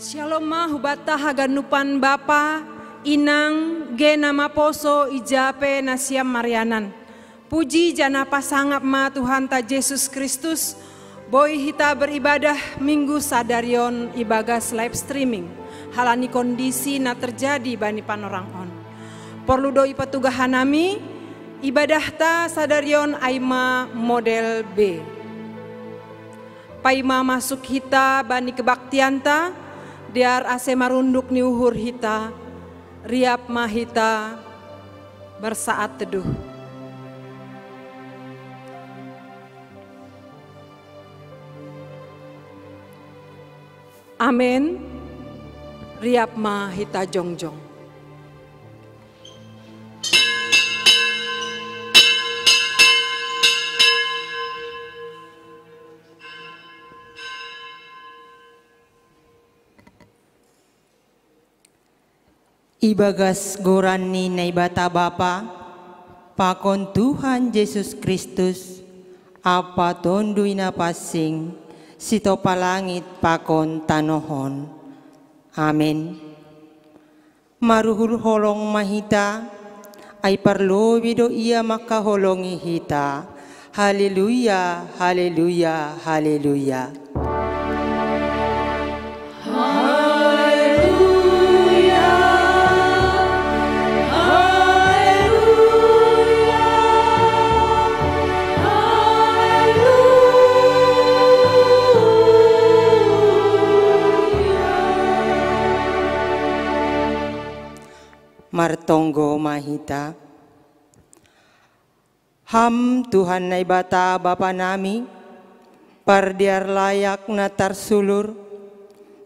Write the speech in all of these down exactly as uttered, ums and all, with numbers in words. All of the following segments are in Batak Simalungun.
Shalom ma hubata haganupan bapa, inang, gena maposo ija pe nasiam marianan. Puji jana pasangap ma Tuhanta Jesus Kristus, boi hita beribadah minggu sadarion ibagas live streaming, halani kondisi na terjadi bani panorang on. Porlu do ipatugah hanami, ibadahta sadarion ai ma model B. Paima masuk hita bani kebaktianta, dear ase marunduk ni uhur hita, riap ma hita bersaat teduh. Amen. Riap ma hita jongjong. Ibagas goran ni Naibata Bapa, pakon Tuhan Jesus Kristus, Ampa Tonduy Napansing, sitopa langit pakon tanoh on. Amen. Maruhur holong ma hita, ai parlobei do Ia mangkaholongi hita. Haleluya, haleluya, haleluya. Haleluya, haleluya, haleluya. Martonggo ma hita. Ham Tuhan Naibata Bapa nami, pardear layak na tarsulur,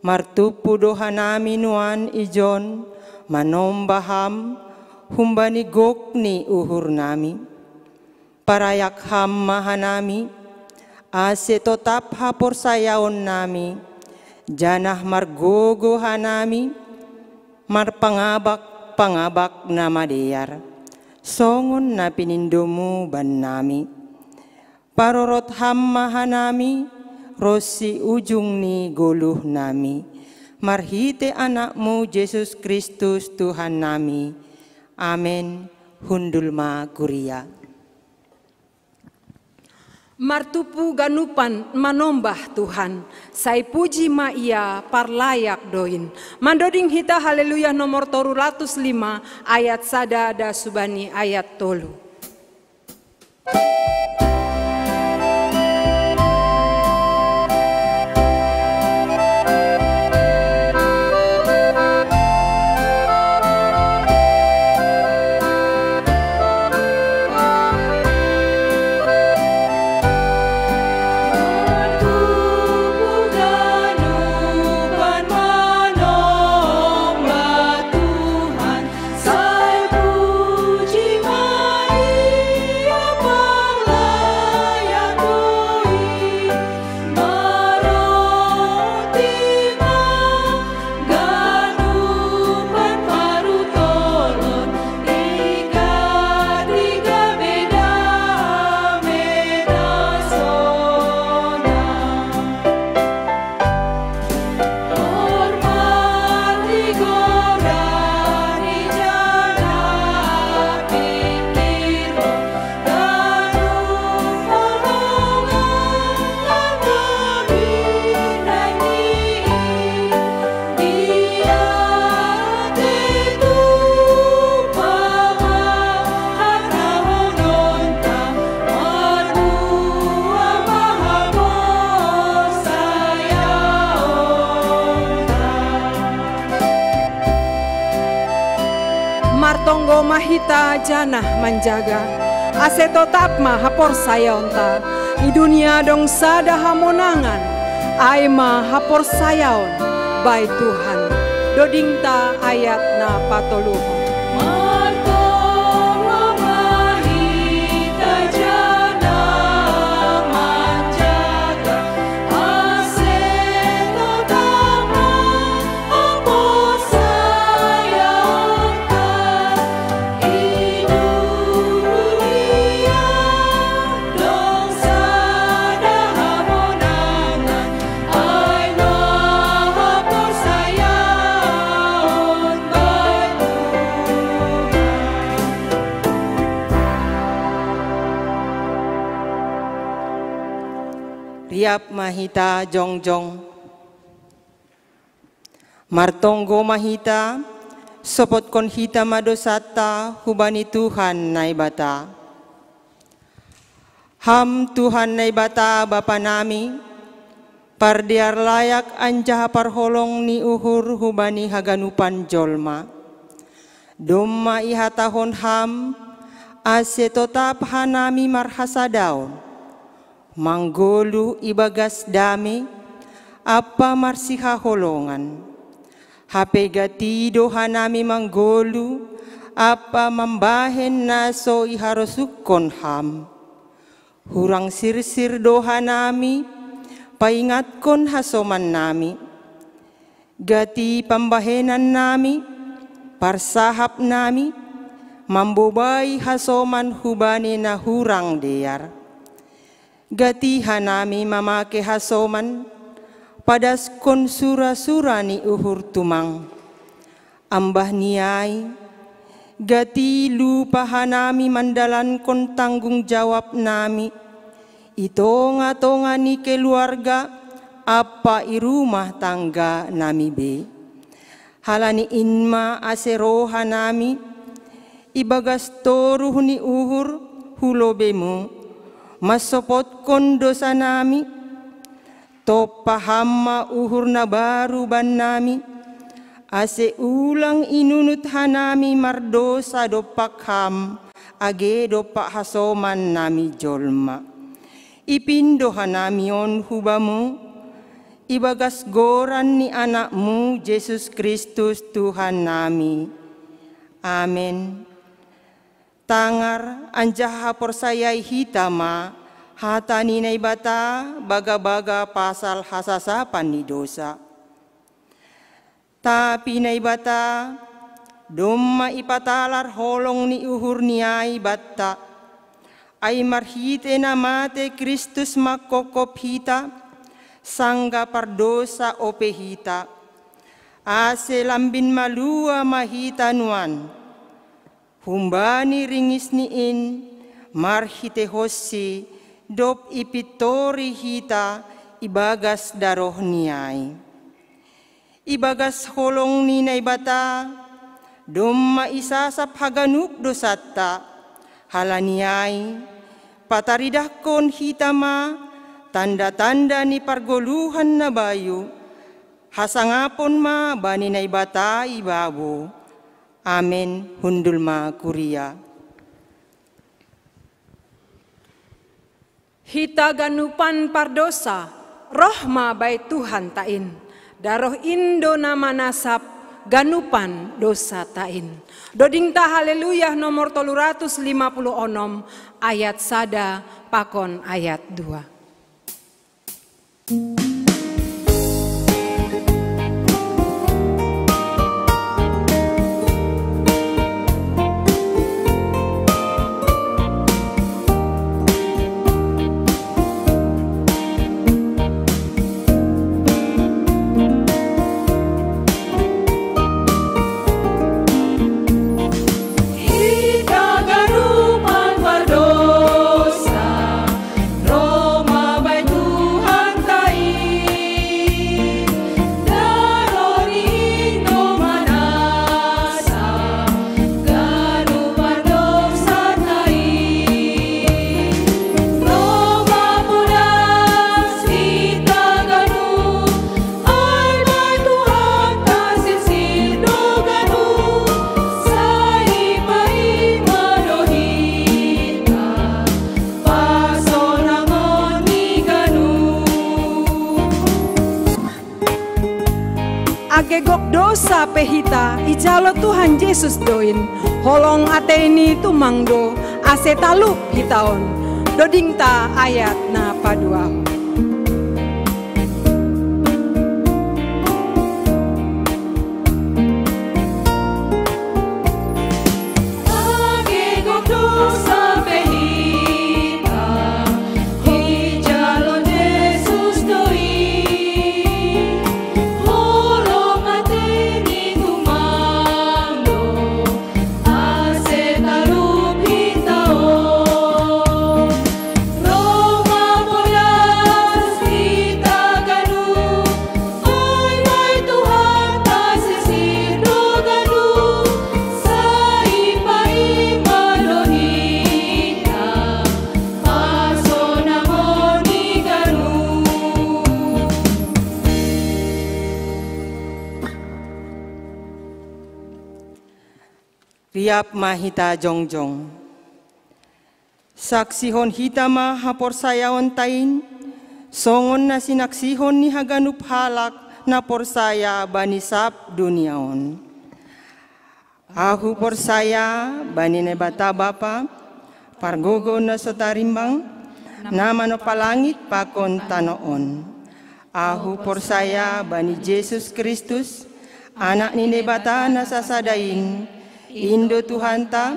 martumpu do hanami nuan ijon manombah Ham humbani gok ni uhur nami. Parayak Ham ma hanami, ase totap haporsayaon nami, janah margogoh hanami, marpangabak-pangabak na madear, songon na pinindomu bannami. Parorot Ham ma hanami, ronsi ujung ni goluh nami, marhite Anakmu Jesus Kristus Tuhan nami. Amen. Hundul ma kuria. Martumpu ganupan manombah Tuhan, sai puji ma Ia parlayak doin. Mandoding hita Haleluya nomor toru ratus lima ayat sada das hubani ayat tolu. Martonggo ma hita janah manjaga, ase totap ma haporsayaonta. I dunia dong sada hamonangan, ai ma haporsayaon bai Tuhan. Dodingta ayat na patoluhon. Martonggo ma hita janah manjaga, ase totap ma haporsayaonta. I dunia dong sada hamonangan, ai ma haporsayaonta. Iap ma hita jongjong. Martonggo ma hita, sopotkon hita ma dosanta hubani Tuhan Naibata. Ham Tuhan Naibata Bapa nami, pardear layak anjaha parholong ni uhur hubani haganupan jolma. Domma ihatahon Ham, ase totap hanami marhasadaon, manggoluh ibagas dame ampa marsihaholongan. Hape gati do hanami manggoluh ampa mambahen na so iharosungkon Ham. Hurang sirsir do hanami paingatkon hasomannami. Gati pambahenannami, parsahapnami, mambobai hasoman hubani na hurang dear. Gati hanami mamake hasoman, padaskon sura-sura ni uhur tumang. Ambah ni ai, gati lupa hanami mandalankon tanggung jawab nami, i tonga-tonga ni keluarga ampa i rumah tangga nami be. Halani in ma ase roha nami, ibagas toruh ni uhur hu lobemu, mansopotkon dosa nami, tompa Ham ma uhur na baru bannami, ase ulang inunut hanami mardosa dompak Ham, age dompak hasoman nami jolma. Ipindo hanami on hu Bamu, ibagas goran ni Anakmu Jesus Kristus Tuhan nami. Amen. Tangar anjaha porsayai hita ma hata ni Naibata baga-baga pasal hasasapan ni dosa. Tapi Naibata, domma ipatalar holong ni uhur ni ai banta, ai marhite na mate Kristus mangkopkop hita, sanggah pardosa ope hita, ase lambin malua ma hita nuan. Humbani ringisni in, marhitehonsi, dob ipintori hita ibagas darohni ai. Ibagas holong ni Naibata, domma isasap haganup dosanta, halani ai, pataridahkon hita ma tanda-tanda ni pargoluhan na bayu, hasangapon ma bani Naibata i babo. Amen. Hundul ma kuria. Hita ganupan pardosa, roh ma bai Tuhanta in. Daroh in do na manasap ganupan dosanta in. Dodingta Haleluya nomor tolu ratus lima puluh onom, ayat sada pakon ayat dua. Age gok dosa pe hita, ijalo Tuhan Jesus do in, holong ateiNi tumang do, ase talup hita on. Dodingta ayat na paduahon. Riap ma hita jongjong. Saksihon hita ma haporsayaonta in, songon na sinaksihon ni haganup halak na porsaya bani sab dunia on. Ahu porsaya bani Naibata Bapa, pargogo na so tarimbang, na manompa langit pakon tano on. Ahu porsaya bani Jesus Kristus, Anak ni Naibata na sasada in, Indo Tuhanta,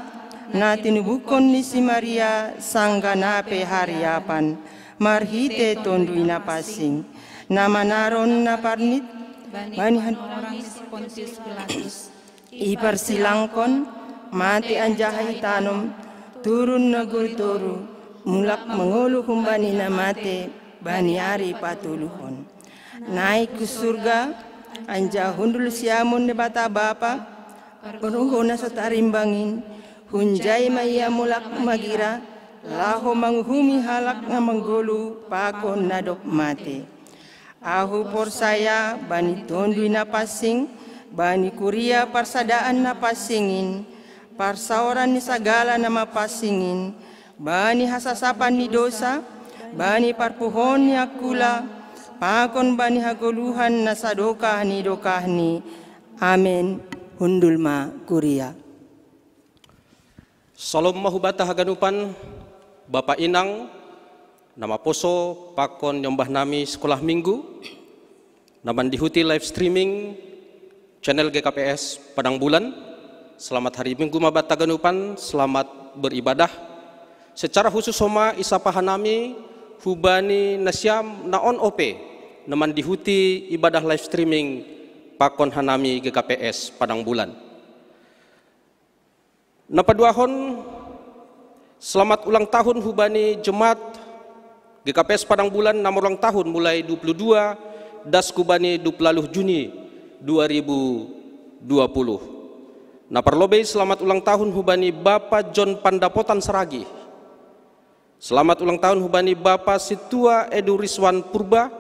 na tinubuhon ni si Maria sanggah na pe hariapan, marhite Tonduy Napansing, na manaron na parnit bani han- Orang ni si Pontius Pilatus. Iparsilangkon, mate anjaha itanom, turun nagori toruh, mulak mangolu humbani na mate bani ari patoluhon. Naik hu surga, anjaha hundul siamun Naibata Bapa, pargogo na so tarimbang in, hunjai ma Ia mulak magira, laho manguhumi halak na manggoluh pakon na dob mate. Ahu porsaya bani Tonduy Napansing, bani kuria parsadaan na pansing in, parsaoran ni sagala na mapansing in, bani hasasapan ni dosa, bani parpuhoon ni angkula, pakon bani hagoluhan na sadokah ni dokahni. Amen. Hundul ma kuria. Salom ma hubata haganupan, Bapa Inang, na maposo pakon niombah nami sikolah minggu, na mandihuti live streaming channel G K P S Padang Bulan. Selamat hari Minggu ma banta haganupan, selamat beribadah. Secara khusus homa isapa hanami hubani nasiam na on ope, na mandihuti ibadah live streaming pakon hanami G K P S Padang Bulan. Na paduahon, selamat ulang tahun hubani Jemaat G K P S Padang Bulan na marulang tahun mulai dua puluh dua das hubani dua puluh Juni dua ribu dua puluh. Na parlobei selamat ulang tahun hubani Bapa John Pandapotan Saragih. Selamat ulang tahun hubani Bapa Situa Edu Rizwan Purba,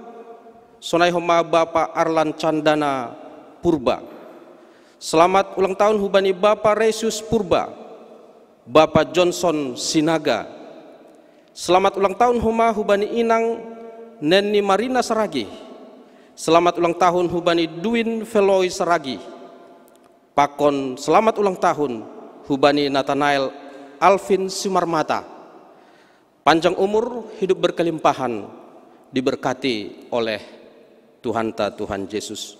sonai homa Bapa Arlan Candana Purba. Selamat ulang tahun hubani Bapa Resius Purba, Bapa Johnson Sinaga. Selamat ulang tahun homa hubani Inang Nenni Marina Saragih. Selamat ulang tahun hubani Duin Feloi Saragih. Pakon selamat ulang tahun hubani Nathanael Alvin Simarmata. Panjang umur, hidup berkelimpahan, diberkati oleh Tuhanta Tuhan Yesus.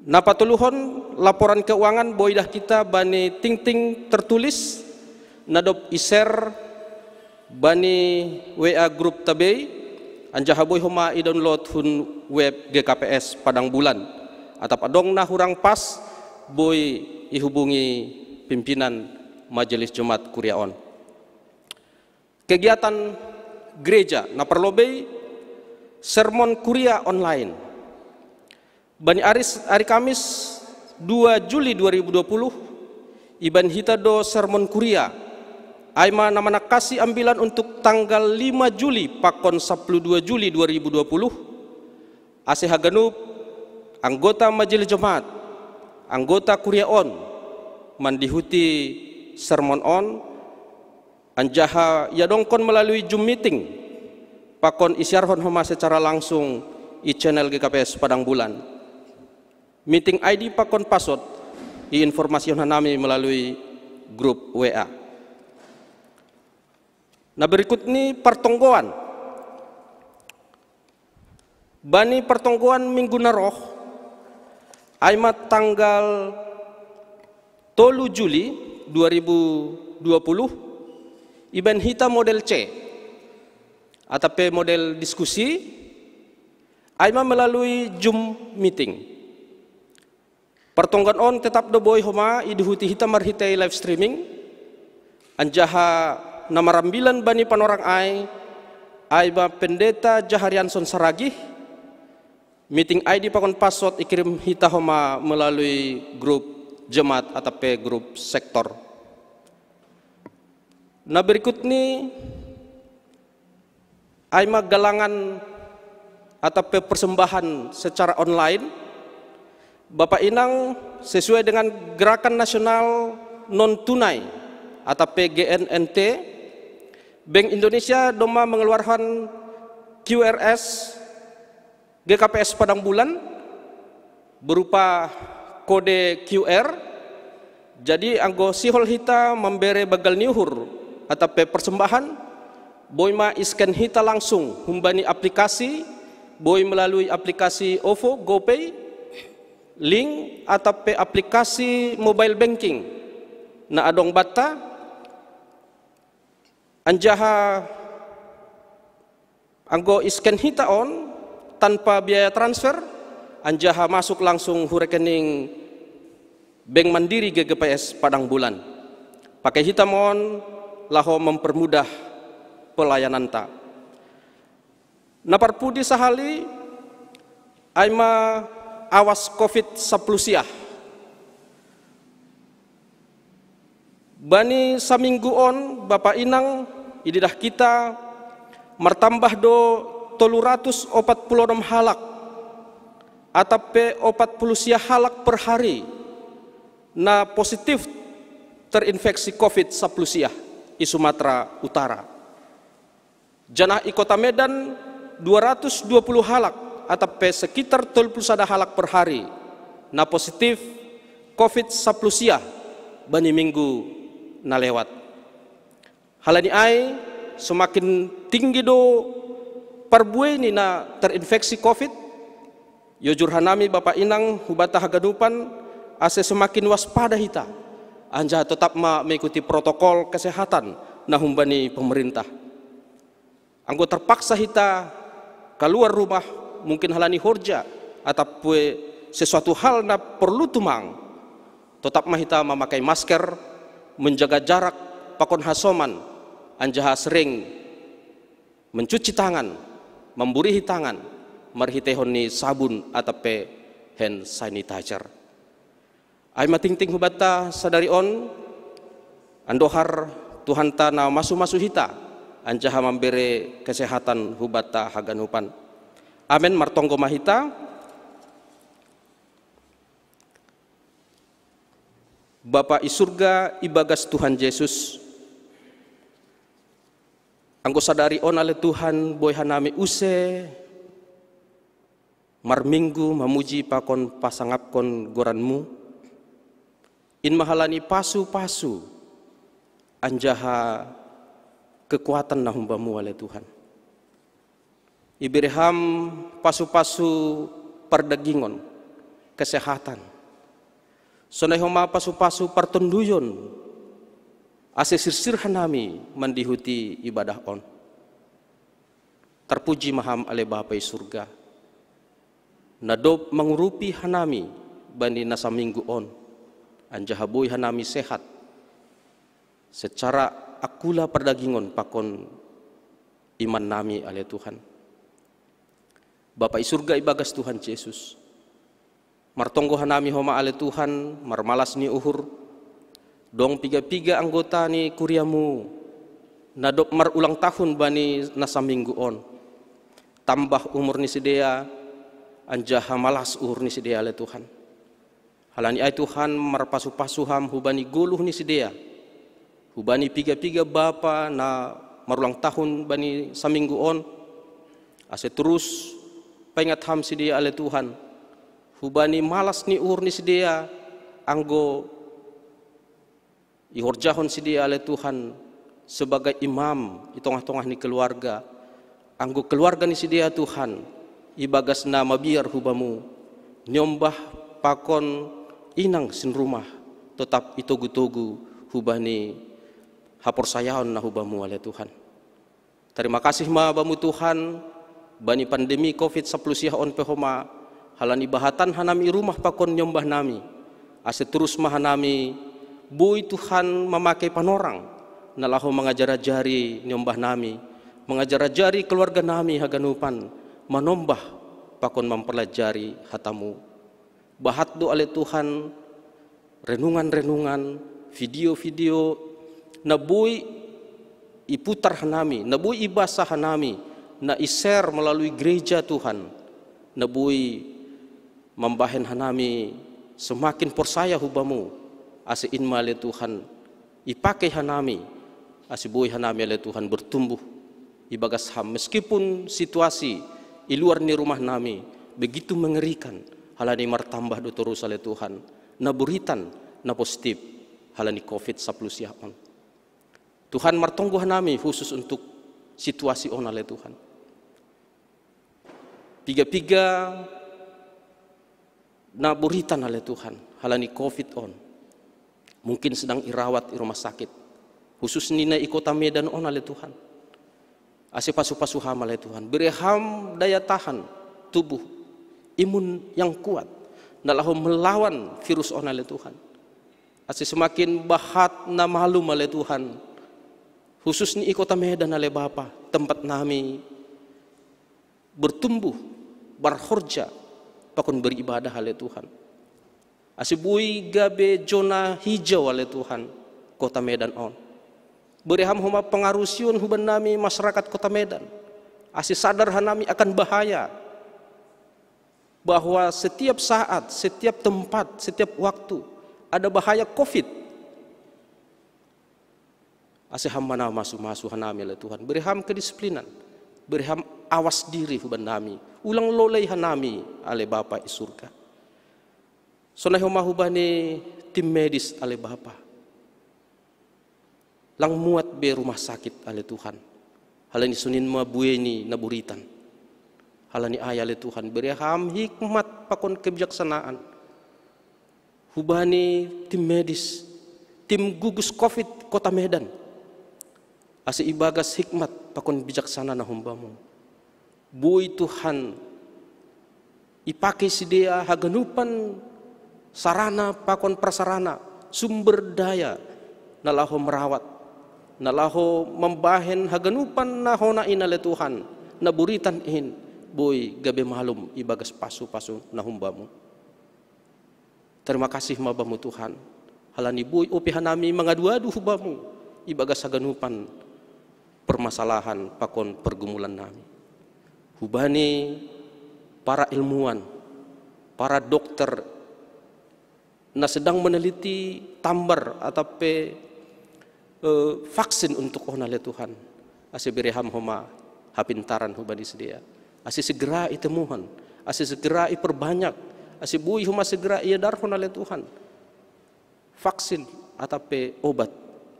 Na patoluhon, laporan keuangan boi dah hita bani tingting tertulis, na dob i-share bani W A grup tabei, anjaha boi homa i-download hun web G K P S Padang Bulan. Atap adong na hurang pas, boi ihubungi pimpinan Majelis Jemaat Kuria on. Kegiatan gereja na parlobei, sermon kuria online. Bani ari, ari Kamis dua Juli dua ribu dua puluh, ibaen hita do sermon kuria, ai ma na manangkasi ambilan untuk tanggal lima Juli pakon sapuluh dua Juli dua ribu dua puluh, ase haganup anggota Majelis Jemaat, anggota kuria on, mandihuti sermon on, anjaha iadongkon melalui Zoom meeting, pakon isiarhon homa secara langsung i channel G K P S Padang Bulan. Meeting I D pakon password iinformasihon hanami melalui grup W A. Na berikut ni partonggoan. Bani partonggoan minggu na roh, ai ma tanggal tolu Juli dua ribu dua puluh, ibaen hita model C, atap pe model diskusi, ai ma melalui Zoom meeting. Partonggoan on tetap do boi homa idihuti hita marhitei live streaming, anjaha na marambilan bani panorang ai, ai ma Pendeta Jaharianson Saragih. Meeting I D pakon password ikirim hita homa melalui grup jemaat atap pe grup sektor. Na berikut ni ai ma galangan atap pe persembahan secara online. Bapa Inang, sesuai dengan gerakan nasional non tunai atau P G N N T, Bank Indonesia domma mengeluarkan Q R S G K P S Padang Bulan berupa kode Q R. Jadi anggo sihol hita mambere banggal ni uhur atau pe persembahan, boi ma iscan hita langsung humbani aplikasi, boi melalui aplikasi OVO, GoPay, link atau pe aplikasi mobile banking na adong banta, anjaha anggo iscan hita on tanpa biaya transfer, anjaha masuk langsung hu rekening Bank Mandiri G K P S Padang Bulan. Pakai hita ma on laho mempermudah pelayananta. Na parpudi sahali, ai ma awas covid sapuluh siah. Bani saminggu on, Bapa Inang, ididah hita martambah do tolu ratus opat puluh onom halak atau pe opat puluh siah halak per hari na positif terinfeksi covid sapuluh siah i Sumatera Utara. Janah i Kota Medan dua ratus dua puluh halak atau pe sekitar tolu puluh sada halak per hari na positif covid sapuluh siah bani minggu na lewat. Halani ai, semakin tinggi do parbuei ni na terinfeksi covid, iojur hanami Bapa Inang hubanta haganupan, ase semakin waspada hita, anjaha totap ma mengikuti protokol kesehatan na humbani pemerintah. Anggo terpaksa hita kaluar rumah, mungkin halani horja atau pe sesuatu hal na porlu tumang, totap ma hita mamakai masker, menjaga jarak pakon hasoman, anjaha sering mencuci tangan, mamburihi tangan marhiteihon ni sabun atau pe hand sanitizer. Ai ma tingting hubanta sadari on, andohar Tuhanta na masu-masu hita, anjaha mambere kesehatan hubanta haganupan. Amen. Martonggo ma hita. Bapa i surga, ibagas Tuhan Jesus, anggo sadari on ale Tuhan boi hanami use marminggu mamuji pakon pasangapkon goranMu, in ma halani pasu-pasu anjaha kekuatan na humbaMu ale Tuhan. Ibere Ham pasu-pasu pardagingon, kesehatan. Sonai homa pasu-pasu partonduyon, ase sirsir hanami mandihuti ibadah on. Tarpuji ma Ham ale Bapa i surga, na dob mangurupi hanami bani na saminggu on, anjaha boi hanami sehat secara angkula pardagingon pakon imannami ale Tuhan. Bapa i surga, ibagas Tuhan Jesus, martonggo hanami homa ale Tuhan, marmalas ni uhur, dong piga-piga anggota ni kuriaMu na dob marulang tahun bani na saminggu on. Tambah umur ni sidea, anjaha malas uhur ni sidea ale Tuhan. Halani ai Tuhan, marpasu-pasu Ham hubani goluh ni sidea, hubani piga-piga bapa na marulang tahun bani saminggu on, ase torus paingat Ham sidea ale Tuhan, hubani malas ni uhur ni sidea, anggo ihorjahon sidea ale Tuhan sebagai imam i tongah-tongah ni keluarga, anggo keluarga ni sidea Tuhan, ibagas na mabiar hubamu, niombah pakon inang sinrumah, totap itogu-togu hubani haporsayaon na hubamu ale Tuhan. Tarima kasih ma Bamu Tuhan, bani pandemi covid sapuluh siah on pe homa, halani bahatan hanami i rumah pakon niombah nami, ase torus ma hanami boi Tuhan mamake panorang, na laho mangajar-ajari niombah nami, mangajar-ajari keluarga nami haganupan, manombah pakon mamparlajari hatamu. Bahat do ale Tuhan, renungan-renungan, video-video, na boi iputar hanami, na boi ibasa hanami, na i-share melalui gereja Tuhan, na boi mambahen hanami semakin porsaya hubamu, Ase in ma ale Tuhan, ipake hanami, ase boi hanami ale Tuhan bertumbuh ibagas ham, meskipun situasi i luar ni rumah nami begitu mengerikan, halani martambah do torus ale Tuhan na buritan na positif halani covid sapuluh sia on. Tuhan, martonggo hanami khusus untuk situasi on ale Tuhan. Piga-piga na buritan ale Tuhan halani covid on, mungkin sedang irawat i rumah sakit, khusus ni na i kota Medan on ale Tuhan. Ase pasu-pasu ham ale Tuhan, bere ham daya tahan tubuh, imun yang kuat, na laho melawan virus on ale Tuhan. Ase semakin bahat na malum ale Tuhan, khusus ni i kota Medan ale Bapa, tempat nami bertumbuh, barhorja, pakon beribadah ale Tuhan. Ase boi gabe zona hijau ale Tuhan kota Medan on. Bere ham homa pangarusion huban nami masyarakat kota Medan, ase sadar hanami akan bahaya, bahwa setiap saat, setiap tempat, setiap waktu ada bahaya covid. Ase ham ma na masu-masu hanami ale Tuhan, bere ham kedisiplinan, bere ham awas diri huban nami, ulang lolei hanami ale Bapa i surga. Sonai homa hubani tim medis ale Bapa, lang muat be rumah sakit ale Tuhan, halani sonin ma buei ni na buritan. Halani ai ale Tuhan, bere ham hikmat pakon kebijaksanaan hubani tim medis, tim gugus covid kota Medan, ase ibagas hikmat pakon bijaksana na humbamu, boi Tuhan ipake sidea haganupan sarana pakon prasarana, sumber daya, na laho merawat, na laho mambahen haganupan na hona in ale Tuhan, na buritan in, boi gabe malum ibagas pasu-pasu na humbamu. Tarima kasih ma bamu Tuhan, halani boi ope hanami mangadu-adu hubamu ibagas haganupan permasalahan pakon pergumulan nami. Hubani para ilmuwan, para dokter na sedang meneliti tambar atau pe eh, vaksin untuk on ale Tuhan. Ase bere ham homa hapintaran hubani sidea, ase segera itemuhon, ase segera iperbanyak, ase boi homa segera iedarhon ale Tuhan vaksin atau pe obat,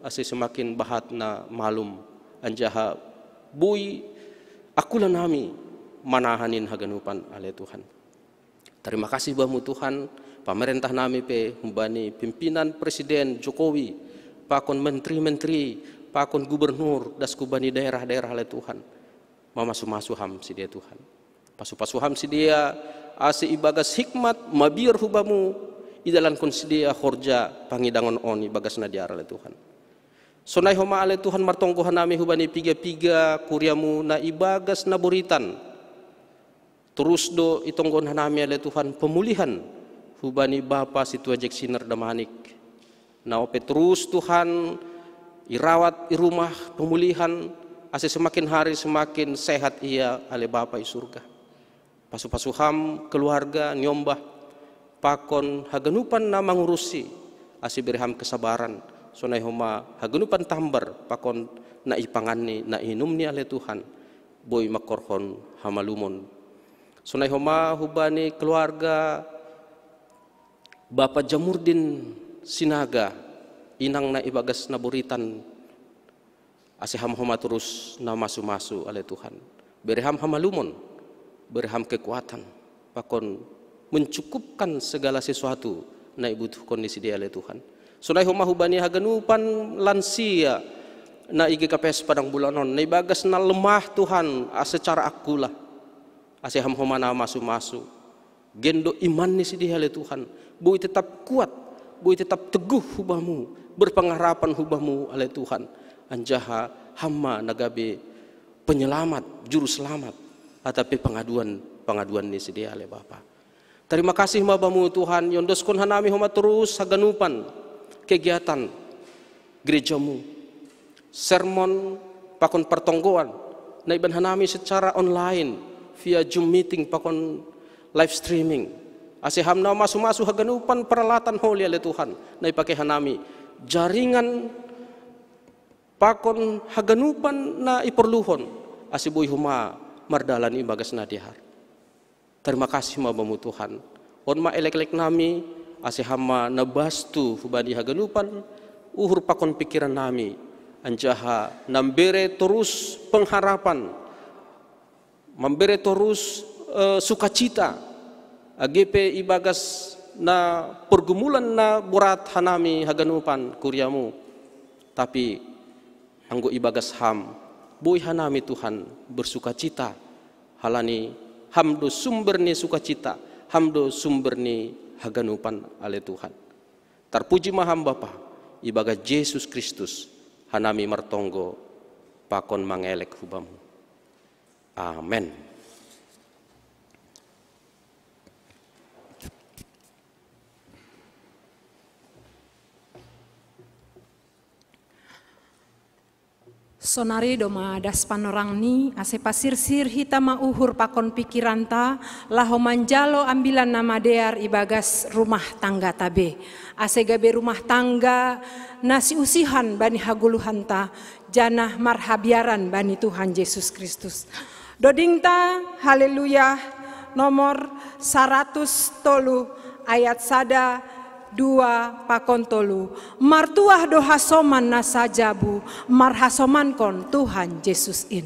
ase semakin bahat na malum, anjaha boi angkula nami manahan in haganupan ale Tuhan. Tarima kasih bamu Tuhan, pamarentah nami pe humbani pimpinan Presiden Jokowi, pakon menteri-menteri, pakon gubernur, das hubani daerah-daerah ale Tuhan. Mamasu-masu ham sidea Tuhan. Pasu-pasu ham sidea, ase ibagas hikmat mabiar hubamu, idalankon sidea horja pangidangon on ibagas na dear ale Tuhan. Sonai homa ale Tuhan martonggo hanami hubani piga-piga kuriamu na ibagas na buritan. Terus do itonggohon hanami ale Tuhan pemulihan hubani Bapa Situa Jeksiner Damanik, na ope terus Tuhan irawat i rumah pemulihan, ase semakin hari semakin sehat ia ale Bapa i surga. Pasu-pasu ham keluarga niombah pakon haganupan na mangurusi, ase bere ham kesabaran, sonai homa haganupan tambar pakon na ipanganni na iinumni ale Tuhan, boi mangkorhon hamalumon. Sonai homa hubani keluarga Bapa Jamurdin Sinaga, inang na ibagas na buritan, ase ham homa terus na masu-masu ale Tuhan. Bere ham hamalumon, bere ham kekuatan, pakon mencukupkan segala sesuatu na ibutuhkon ni sidea ale Tuhan. Sonai homa hubani haganupan lansia na i G K P S Padang Bulan on, na ibagas na lemah Tuhan, ase cara angkula, ase ham homa na masu-masu. Gendo iman ni sidea ale Tuhan, boi tetap kuat, boi tetap teguh hubamu, berpengharapan hubamu ale Tuhan. Anjaha ham ma na gabe penyelamat, juru selamat, atau pe pangaduan, pangaduan ni sidea ale Bapa. Tarima kasih ma bamu Tuhan, iondoskon hanami homa terus haganupan kegiatan gerejamu, sermon pakon partonggoan na ibahen hanami secara online via Zoom meeting pakon live streaming. Ase ham na masu-masu haganupan peralatan holi ale Tuhan, na ipake hanami, jaringan pakon haganupan na iporluhon, ase boi homa mardalan ibagas na dear. Tarima kasih ma Bamu Tuhan. On ma eleklek nami, ase ham ma na bastu hubani haganupan uhur pakon pingkiran nami, anjaha na mbere torus pengharapan, mambere torus eh, sukacita, age pe ibagas na pergumulan na borat hanami haganupan kuria-Mu. Tapi anggo ibagas Ham, boi hanami Tuhan bersukacita, halani Ham do sumber ni sukacita, Ham do sumber ni haganupan ale Tuhan. Tarpuji ma Ham Bapa, ibagas Jesus Kristus, hanami martonggo pakon mangelek hu Bamu. Amen. Sonari do ma das panorangni, ase pasirsir hita ma uhur pakon pingkiranta, laho manjalo ambilan na madear ibagas rumah tanggata be. Ase gabe rumah tangga na siusihan bani hagoluhanta, janah marhabiaran bani Tuhan Jesus Kristus. Dodingta, haleluya, nomor saratus tolu, ayat sada, dua pakon tolu. Martuah do hasoman na sajabu, marhasomankon Tuhan Jesus in.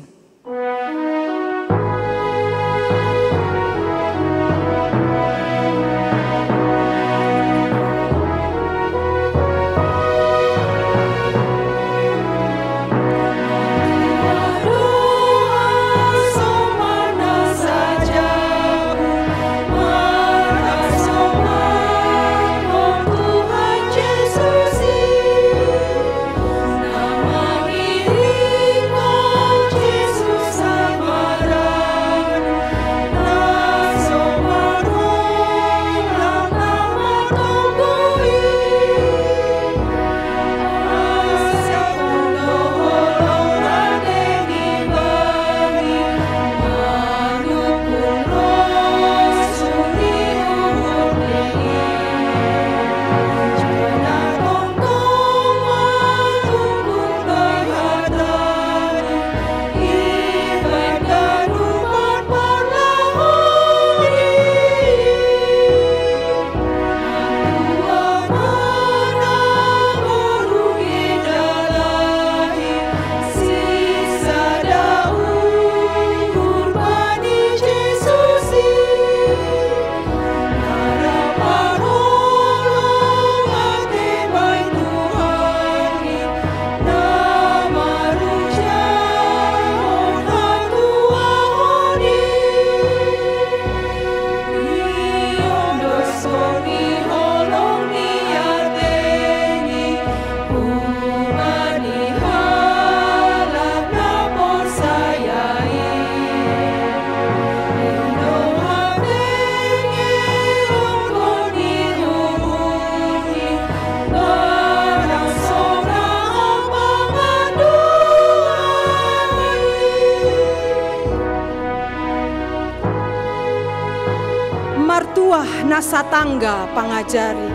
Martuah na satangga pangajari,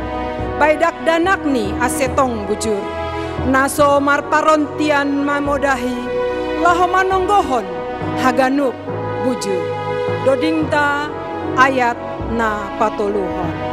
bai dakdanakni ase tong bujur, na so marparontian mamodahi, laho manonggohon haganup bujur. Dodingta ayat na patoluhon.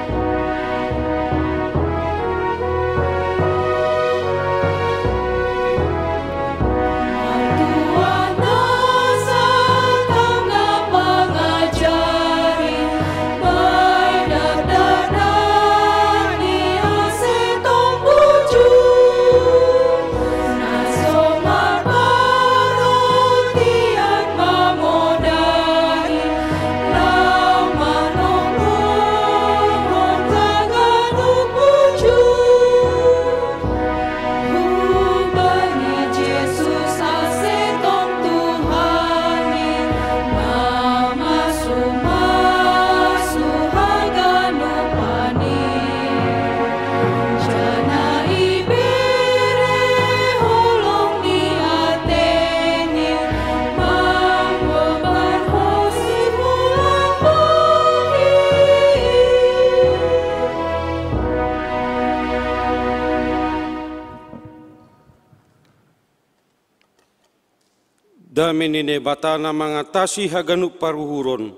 Dame ni Naibata na mangatasi haganup paruhuron,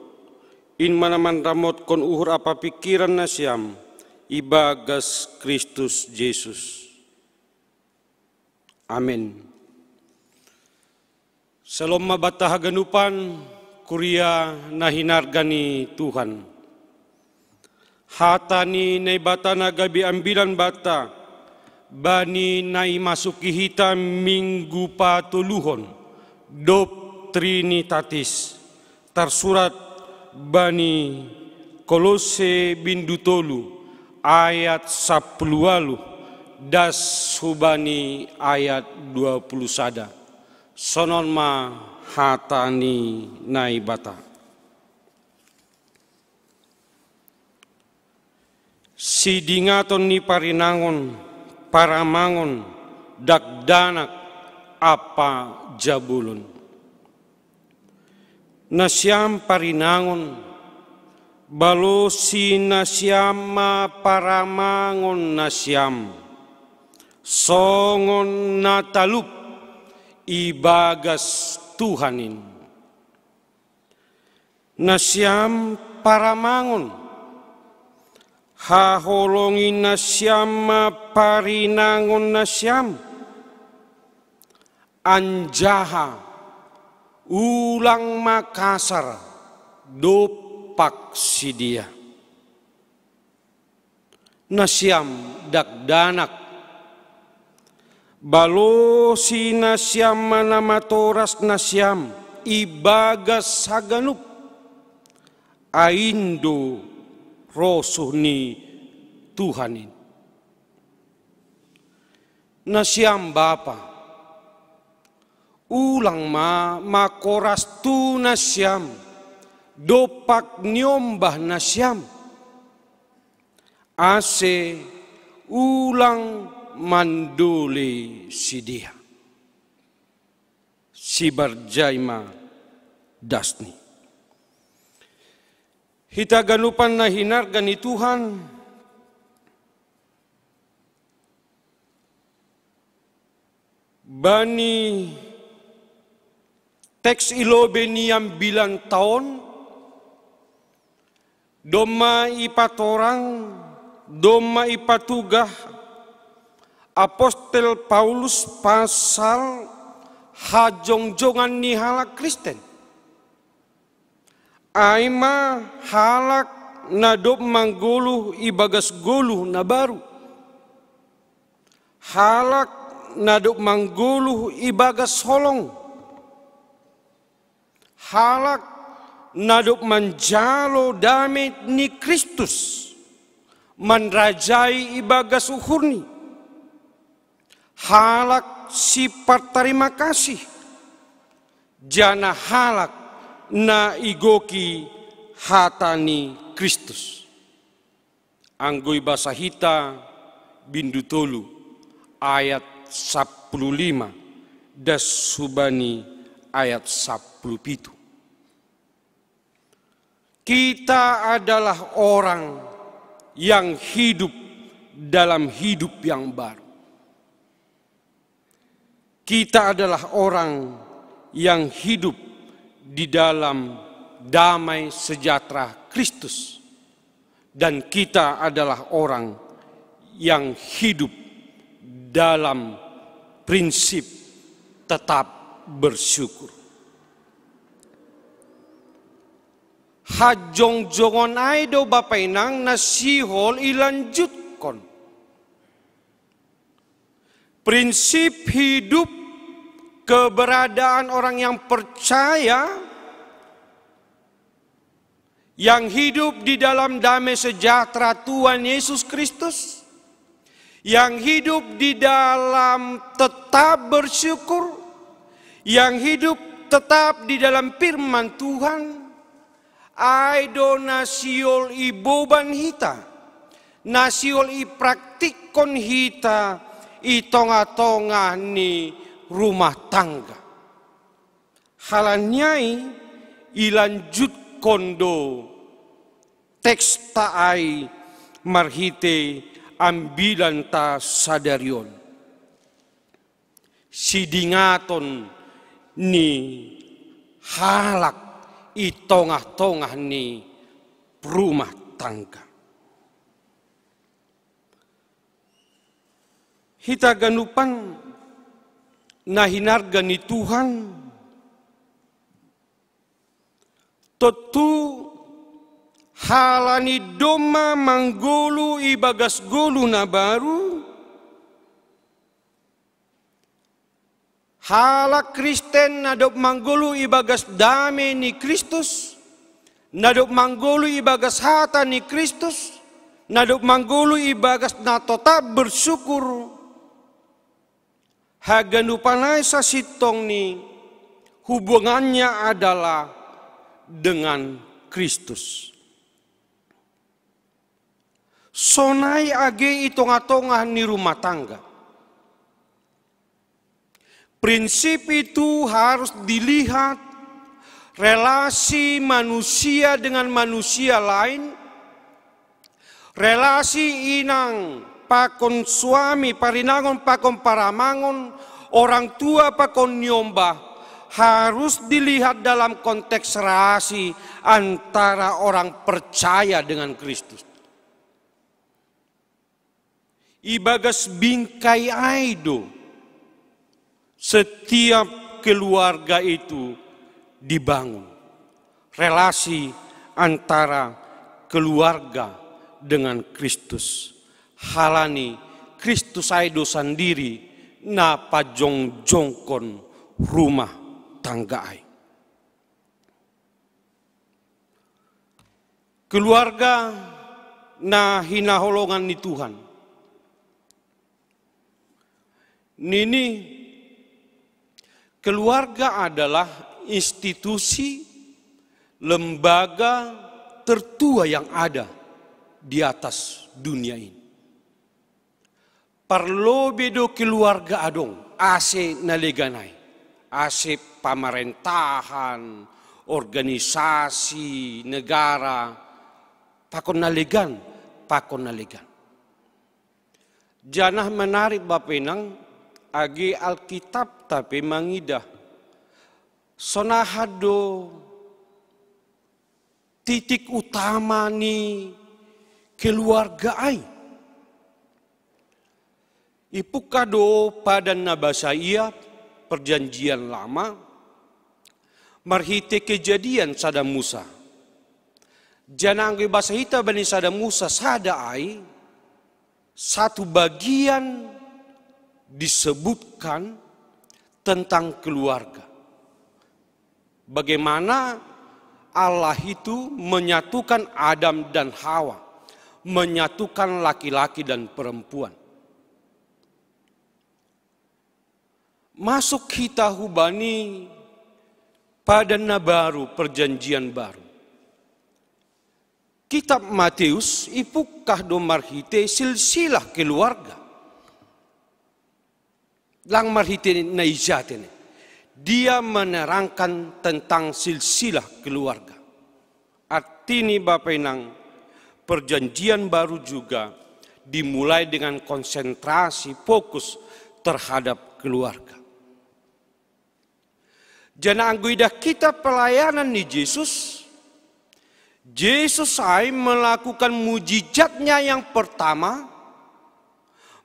in ma na manramotkon uhur ampa pingkiran nasiam ibagas Kristus Jesus. Amen. Salom ma banta haganupan, kuria na hinarga ni Tuhan. Hata ni Naibata na gabe ambilan banta, bani na imasuki hita minggu patoluhon, dob Trinitatis, tarsurat bani Kolose bindu tolu ayat sapuluh ualuh, das hubani ayat dua puluh sada. Sonon ma hata ni Naibata. Sidingaton ni parinangon, paramangon, dakdanak ampa jabulon. Nasiam parinangon, balosi nasiam ma paramangon nasiam, songon na talup ibagas Tuhan in. Nasiam paramangon, haholongi nasiam ma parinangon nasiam, anjaha ulang ma kasar dompak sidea. Nasiam dakdanak, balosi nasiam ma na matoras nasiam ibagas haganup, ai in do rosuh ni Tuhan in. Nasiam bapa, ulang ma makoras tu nasiam dompak niombah nasiam, ase ulang mandole sidea. Sibarjai ma dasni. Hita ganupan na hinarga ni Tuhan, bani teks i lobei ni ambilan taon, domma ipatorang, domma ipatugah apostel Paulus pasal hajongjongan ni halak Kristen. Ai ma halak na dob manggoluh ibagas goluh na baru. Halak na dob manggoluh ibagas holong. Halak na dob manjalo dame ni Kristus, manrajai ibagas uhurni. Halak sipartarima kasih, janah halak na igoki hata ni Kristus. Anggo ibasa hita bindu tolu ayat sapuluh lima das hubani ayat sapuluh pitu. Kita adalah orang yang hidup dalam hidup yang baru. Kita adalah orang yang hidup di dalam damai sejahtera Kristus. Dan kita adalah orang yang hidup dalam prinsip tetap bersyukur. Hajongjongon ai do bapa inang na sihol ilanjutkon. Prinsip hidup keberadaan orang yang percaya, yang hidup di dalam damai sejahtera Tuhan Yesus Kristus, yang hidup di dalam tetap bersyukur, yang hidup tetap di dalam firman Tuhan, ai do na sihol iboban hita, na sihol ipraktikkon hita i tongah-tongah ni rumah tangga. Halani ai ilanjutkon do teksta ai marhite ambilanta sadari on. Sidingaton ni halak i tongah-tongah ni rumah tangga. Hita ganupan na hinarga ni Tuhan, tontu halani domma manggolu i bagas golu na baru, halak Kristen na dob manggolu i bagas dame ni Kristus, na dob manggolu i bagas hata ni Kristus, na dob manggolu i bagas na totap bersyukur. Haganupan ai sasintongni hubungannya adalah dengan Kristus. Sonai age i tongah-tongah ni rumah tangga. Prinsip itu harus dilihat relasi manusia dengan manusia lain, relasi inang pakon suami, parinangon pakon paramangon, orang tua pakon niombah, harus dilihat dalam konteks relasi antara orang percaya dengan Kristus. Ibagas bingkai ai do setiap keluarga itu dibangun. Relasi antara keluarga dengan Kristus. Halani Kristus ai do sandiri na pajongjongkon rumah tangga ai. Keluarga na hinaholongan ni Tuhan. Nini, keluarga adalah institusi, lembaga tertua yang ada di atas dunia ini. Parlobe do keluarga adong, ase na legan ai, ase pamarentahan, organisasi, negara, pakon na legan, pakon na legan. Janah menarik bapenang, age Alkitab tape mangidah. Sonaha do titik utama ni keluarga ai. Ipungkah do padan na basa ia, Perjanjian Lama, marhite Kejadian sada Musa. Janah anggo ibasa hita bani sada Musa sada ai, satu bagian disebutkan tentang keluarga. Bagaimana Allah itu menyatukan Adam dan Hawa, menyatukan laki-laki dan perempuan. Masuk hita hubani padan na baru, perjanjian baru. Kitab Matius ipungkah do marhite silsilah keluarga. Lang marhite na ija tene. Dia menerangkan tentang silsilah keluarga. Artini bapenang, perjanjian baru juga dimulai dengan konsentrasi fokus terhadap keluarga. Janah anggo idah hita pelayanan ni Jesus, Jesus ai melakukan mujizatnya yang pertama,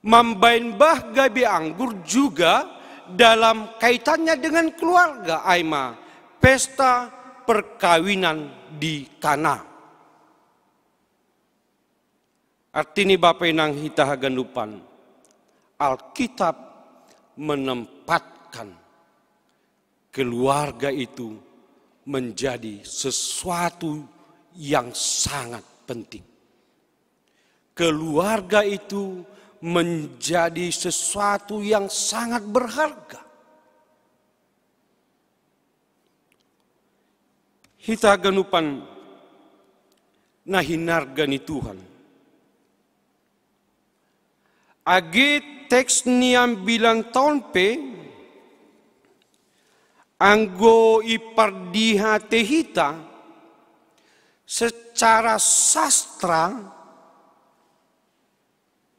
mambahen bah gabe anggur juga dalam kaitannya dengan keluarga, ai ma pesta perkawinan di Kana. Artini bapenang hita haganupan, Alkitab menempatkan keluarga itu menjadi sesuatu yang sangat penting. Keluarga itu menjadi sesuatu yang sangat berharga. Hita haganupan na hinarga ni Tuhan. Age teks ni ambilan taon pe, anggo ipardihate hita secara sastra,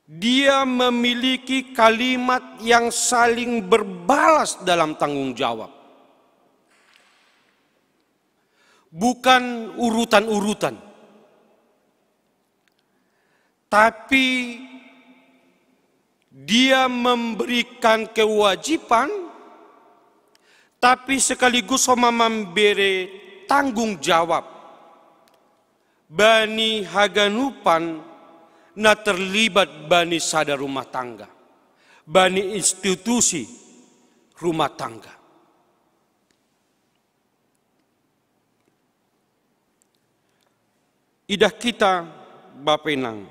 dia memiliki kalimat yang saling berbalas dalam tanggung jawab. Bukan urutan-urutan, tapi dia memberikan kewajiban, tapi sekaligus memberi tanggung jawab bani haganupan na terlibat bani sada rumah tangga, bani institusi rumah tangga. Idah kita bapenang.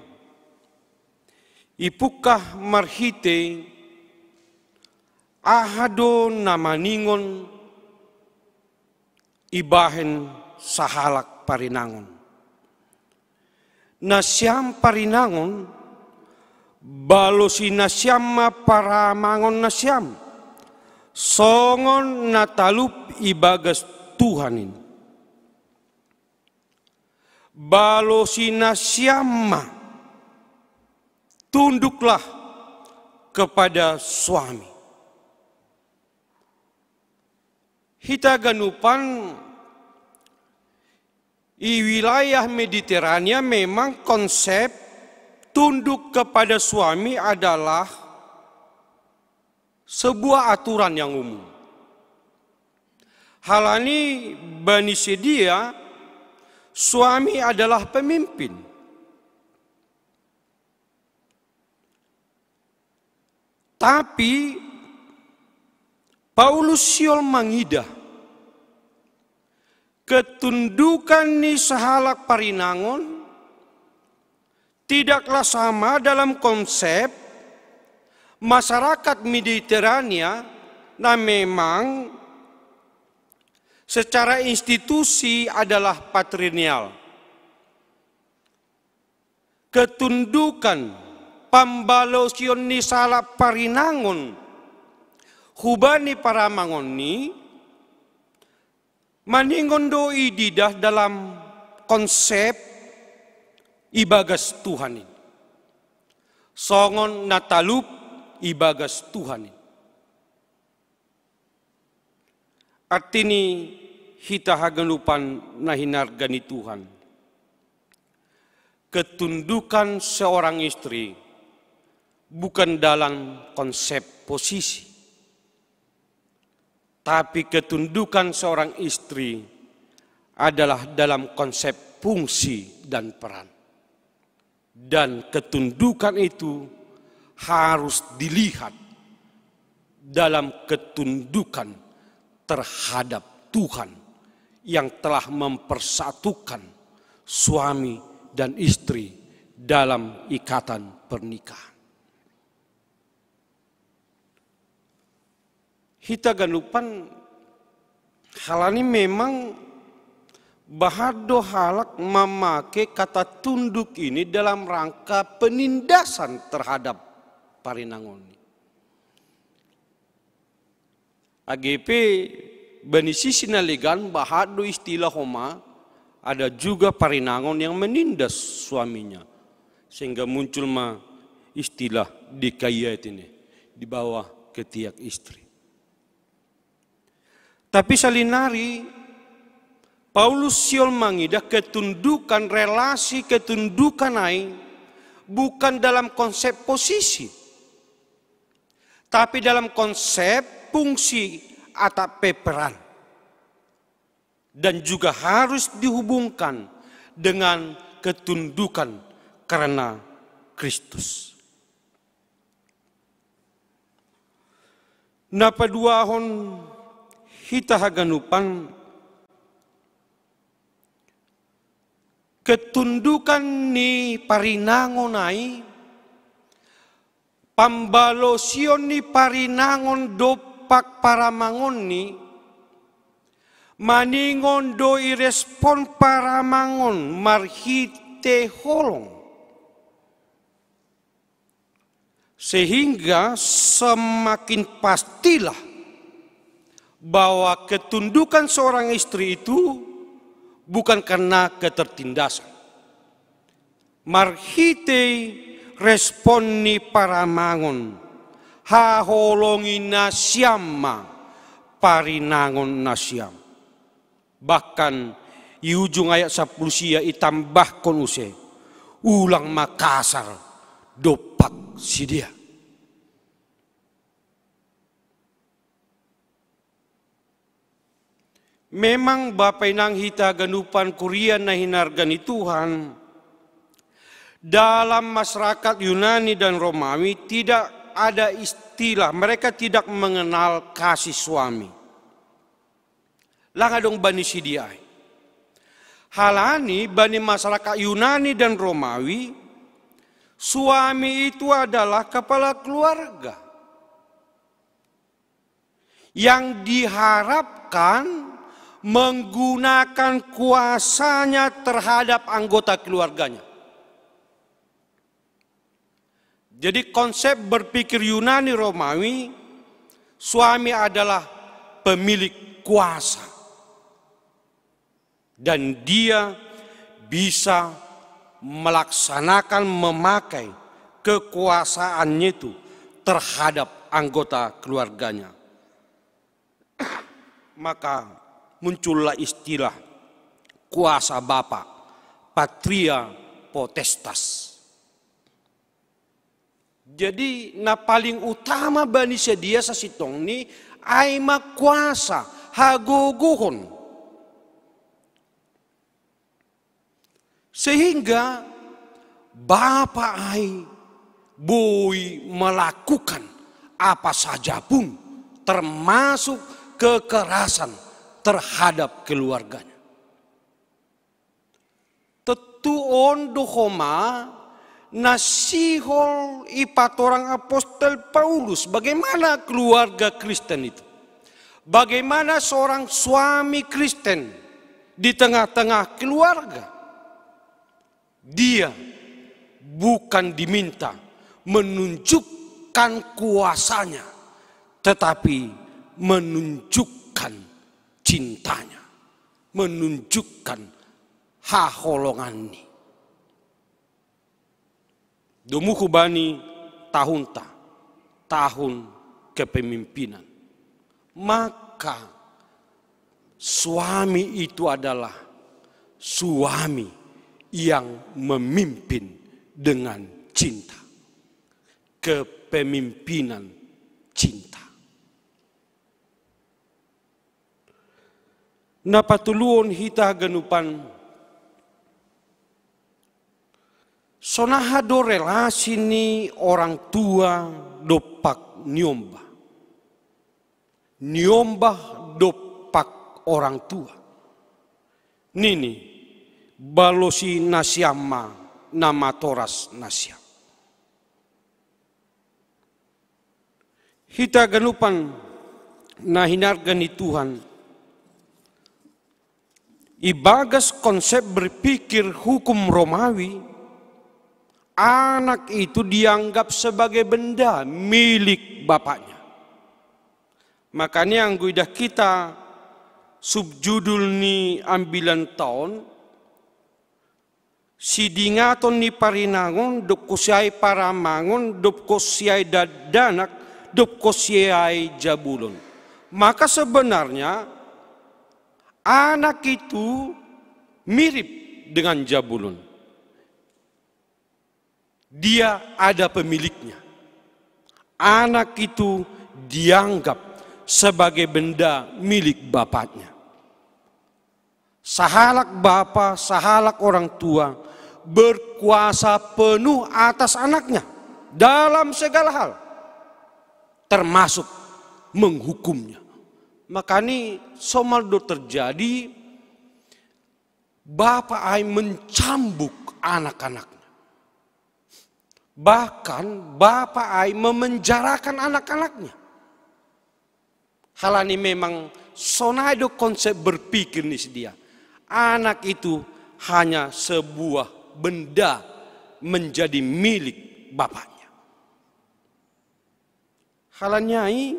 Ipukah marhite aha do na maningon ibahen sahalak parinangon. Nasiam parinangon, balosi nasiam ma paramangon nasiam, songon na talup ibagas Tuhan in. Balosi nasiam ma, tunduklah kepada suami. Hita ganupan i wilayah Mediterania memang konsep tunduk kepada suami adalah sebuah aturan yang umum. Halani bani sedia, suami adalah pemimpin. Tapi Paulus sihol mangidah, ketundukan ni sahalak parinangon tidaklah sama dalam konsep masyarakat Mediterania na memang secara institusi adalah patrilineal. Ketundukan, pambalosion ni sahalak parinangon hubani paramangonni, maningon do ididah dalam konsep ibagas Tuhan in. Songon na talup ibagas Tuhan in. Artini hita haganupan na hinarga ni Tuhan. Ketundukan seorang istri bukan dalam konsep posisi, tapi ketundukan seorang istri adalah dalam konsep fungsi dan peran. Dan ketundukan itu harus dilihat dalam ketundukan terhadap Tuhan yang telah mempersatukan suami dan istri dalam ikatan pernikahan. Hita ganupan, halani memang bahat do halak mamake kata tunduk ini dalam rangka penindasan terhadap parinangon. Age pe bani sisi na legan bahat do istilah homa, ada juga parinangon yang menindas suaminya. Sehingga muncul ma istilah dikayat ini, di bawah ketiak istri. Tapi salinari Paulus sihol mangidah ketundukan, relasi ketundukan ai bukan dalam konsep posisi, tapi dalam konsep fungsi atau peran. Dan juga harus dihubungkan dengan ketundukan karena Kristus. Na paduahon hita haganupan, ketundukan ni parinangon ai, pambalosion ni parinangon dompak paramangonni, maningon do irespon paramangon marhite holong. Sehingga semakin pastilah bahwa ketundukan seorang istri itu bukan karena ketertindasan. Marhite respon ni paramangon, haholongi nasiam ma parinangon nasiam. Bahkan I ujung ayat sapuluh sia itambahkon use, ulang ma kasar dompak sidia. Memang Bapa inang hita ganupan kuria na hinarga ni Tuhan, dalam masyarakat Yunani dan Romawi tidak ada istilah, mereka tidak mengenal kasih suami. Lang adong bani sidia ai. Halani bani masyarakat Yunani dan Romawi, suami itu adalah kepala keluarga yang diharapkan menggunakan kuasanya terhadap anggota keluarganya. Jadi konsep berpikir Yunani Romawi, suami adalah pemilik kuasa. Dan dia bisa melaksanakan, memakai kekuasaannya itu terhadap anggota keluarganya. Maka muncullah istilah kuasa bapa, patria potestas. Jadi na paling utama bani sidia sasintongni ai ma kuasa, hagogohon. Sehingga bapa ai boi melakukan apa saja pun, termasuk kekerasan terhadap keluarganya. Tetu on do homa na sihol ipatorang apostel Paulus bagaimana keluarga Kristen itu. Bagaimana seorang suami Kristen di tengah-tengah keluarga. Dia bukan diminta menunjukkan kuasanya, tetapi menunjukkan cintanya, menunjukkan haholonganni. Domu hubani tahunta, tahun kepemimpinan. Maka suami itu adalah suami yang memimpin dengan cinta. Kepemimpinan cinta. Na patuluon hita ganupan, sonaha do relasi ni orang tua dompak niombah. Niombah dompak orang tua. Nini, balosi nasiam ma na matoras nasiam. Hita ganupan na hinarga ni Tuhan, ibagas konsep berpikir hukum Romawi, anak itu dianggap sebagai benda milik bapaknya. Makanya anggo idah kita subjudul ni ambilan taon, sidingaton ni parinangon, dob kosiai paramangon, dob kosiai dakdanak, dob kosiai jabulon. Maka sebenarnya anak itu mirip dengan jabulon. Dia ada pemiliknya. Anak itu dianggap sebagai benda milik bapaknya. Sahalak bapa, sahalak orang tua berkuasa penuh atas anaknya dalam segala hal, termasuk menghukumnya. Makanya somal do terjadi bapa ai mencambuk anak-anaknya. Bahkan bapa ai memenjarakan anak-anaknya. Halani memang sonai do konsep berpikir ni sidia. Anak itu hanya sebuah benda menjadi milik bapaknya. Halani ai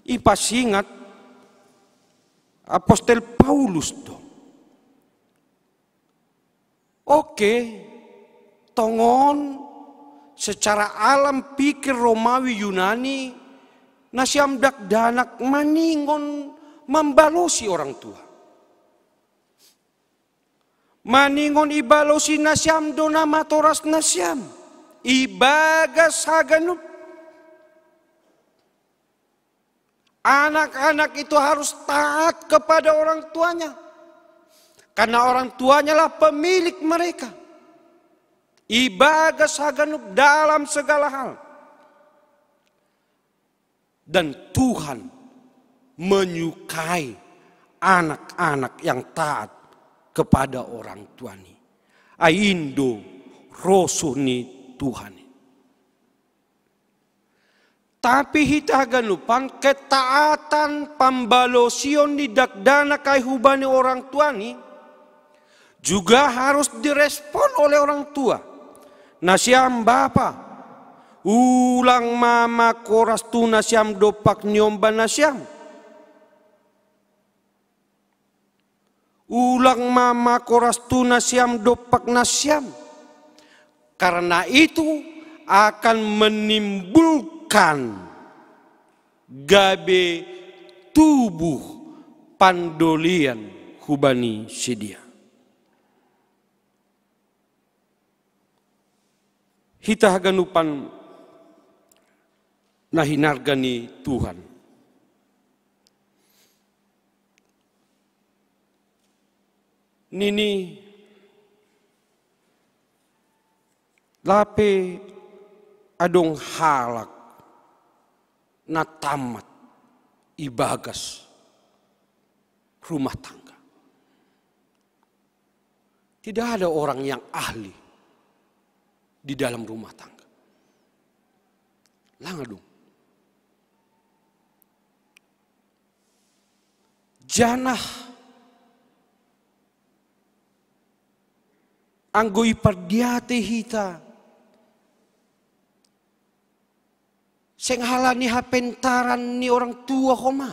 ipasingat apostel Paulus do. Oke, tongon secara alam pikir Romawi Yunani, nasiam dakdanak maningon mambalosi orang tua. Maningon ibalosi nasiam do na matoras nasiam. Ibagas haganup. Anak-anak itu harus taat kepada orang tuanya. Karena orang tuanya lah pemilik mereka. Ibagas haganup dalam segala hal. Dan Tuhan menyukai anak-anak yang taat kepada orang tuani. Ai in do rosuh ni Tuhan. Tapi hita haganupan ketaatan pambalosion ni dakdanak ai hubani orang tuani juga harus direspon oleh orang tua. Nasiam bapa, ulang ma makoras tu nasiam dompak ni omba nasiam. Ulang ma makoras tu nasiam dompak nasiam. Karena itu akan menimbulkan gabe tubuh pandolian hubani sidea. Hita haganupan na hinarga ni Tuhan. Nini, lape adong halak na tamat ibagas rumah tangga. Tidak ada orang yang ahli di dalam rumah tangga. Lang adong. Janah anggo ipardiatei hita, seng halani hapentaran ni orang tua homa.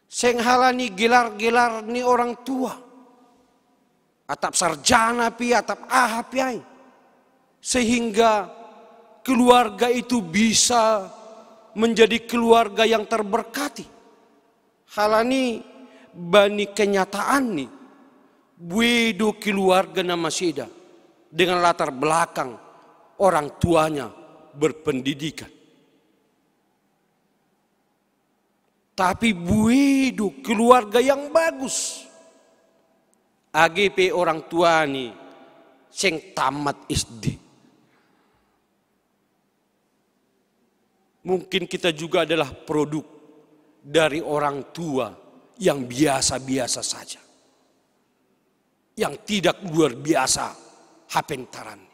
Seng halani gelar-gelar ni orang tua. Atap sarjana pe, atap aha pe ai. Sehingga keluarga itu bisa menjadi keluarga yang terberkati. Halani bani kenyataanni, buei do keluarga na maseda dengan latar belakang orang tuanya berpendidikan. Tapi buei do keluarga yang bagus, age pe orang tuani seng tamat S D. Mungkin kita juga adalah produk dari orang tua yang biasa-biasa saja, yang tidak luar biasa hapentaran.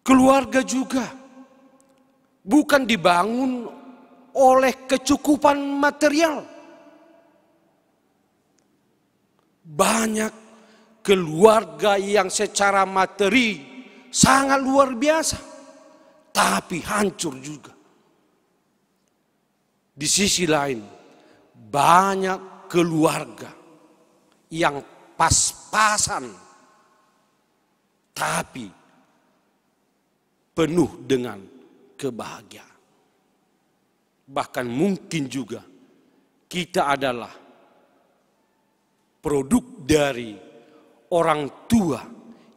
Keluarga juga bukan dibangun oleh kecukupan material. Banyak keluarga yang secara materi sangat luar biasa, tapi hancur juga. Di sisi lain, banyak keluarga yang pas-pasan, tapi penuh dengan kebahagiaan. Bahkan mungkin juga kita adalah produk dari orang tua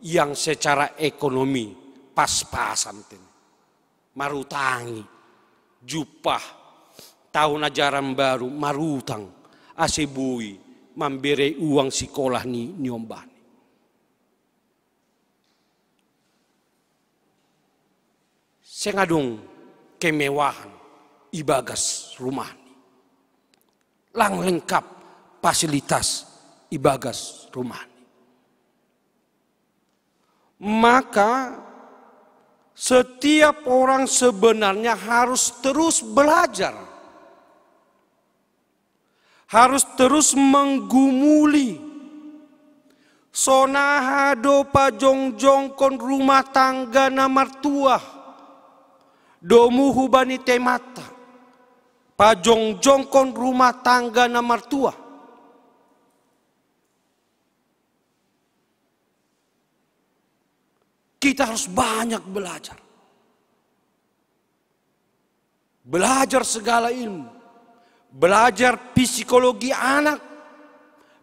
yang secara ekonomi pas-pasan, ten. Marutangi, jumpah tahun ajaran baru, marutang, ase boi mamberei uang sikolah ni, ni ombani. Seng adong kemewahan ibagas rumahni. Lang lengkap fasilitas ibagas rumahni. Maka setiap orang sebenarnya harus terus belajar. Harus terus menggumuli. Sonaha do pajongjongkon rumah tangga na martuah. Domu hubani temanta. Pajongjongkon rumah tangga na martuah. Kita harus banyak belajar. Belajar segala ilmu. Belajar psikologi anak.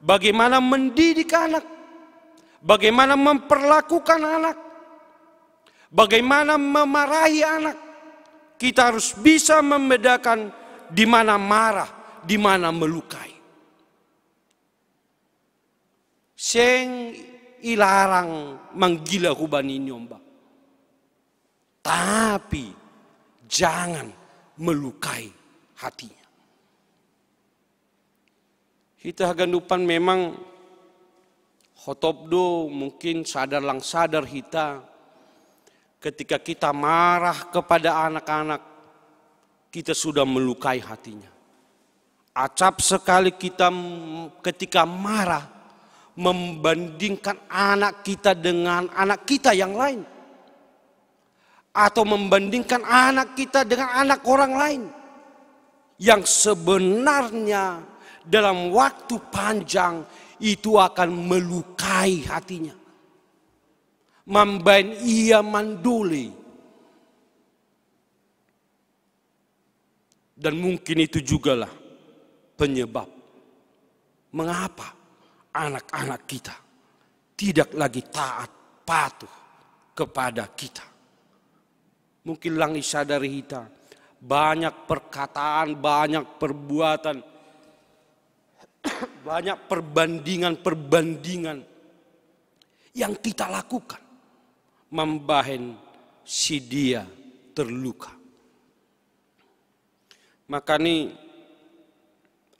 Bagaimana mendidik anak. Bagaimana memperlakukan anak. Bagaimana memarahi anak. Kita harus bisa membedakan di mana marah, di mana melukai. Seng ilarang manggila hubani niombah. Tapi jangan melukai hatinya. Hita haganupan memang hotop do mungkin sadar lang sadar hita, ketika kita marah kepada anak-anak, kita sudah melukai hatinya. Acap sekali kita ketika marah membandingkan anak kita dengan anak kita yang lain. Atau membandingkan anak kita dengan anak orang lain. Yang sebenarnya dalam waktu panjang itu akan melukai hatinya. Mambaen ia mandole. Dan mungkin itu jugalah penyebab mengapa anak-anak kita tidak lagi taat, patuh kepada kita. Mungkin lang isadari hita, banyak perkataan, banyak perbuatan, banyak perbandingan-perbandingan yang kita lakukan mambahen si dia terluka. Makani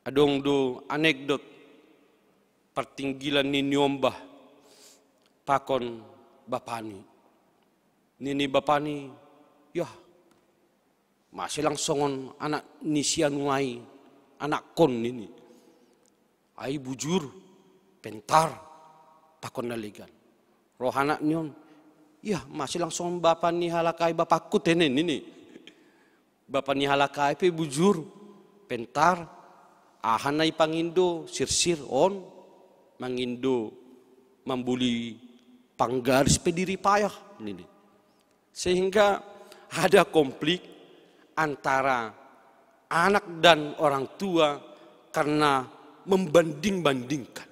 adong do anekdot partinggilan ni niombah pakon bapani. Nini bapani, "Yah, mase lang songon anak ni si anu ai, anakkon," nini. "Ai bujur, pentar," pakon na legan. Roh anak ni on, "Yah, mase lang songon bapa ni halak ai bapakku tene," nini. Bapa ni halak ai pe bujur, pentar, aha na ipangindo, sirsir on, mangindo, mambuli panggaris pe diri payah, nini. Sehingga ada konflik antara anak dan orang tua karena membanding-bandingkan.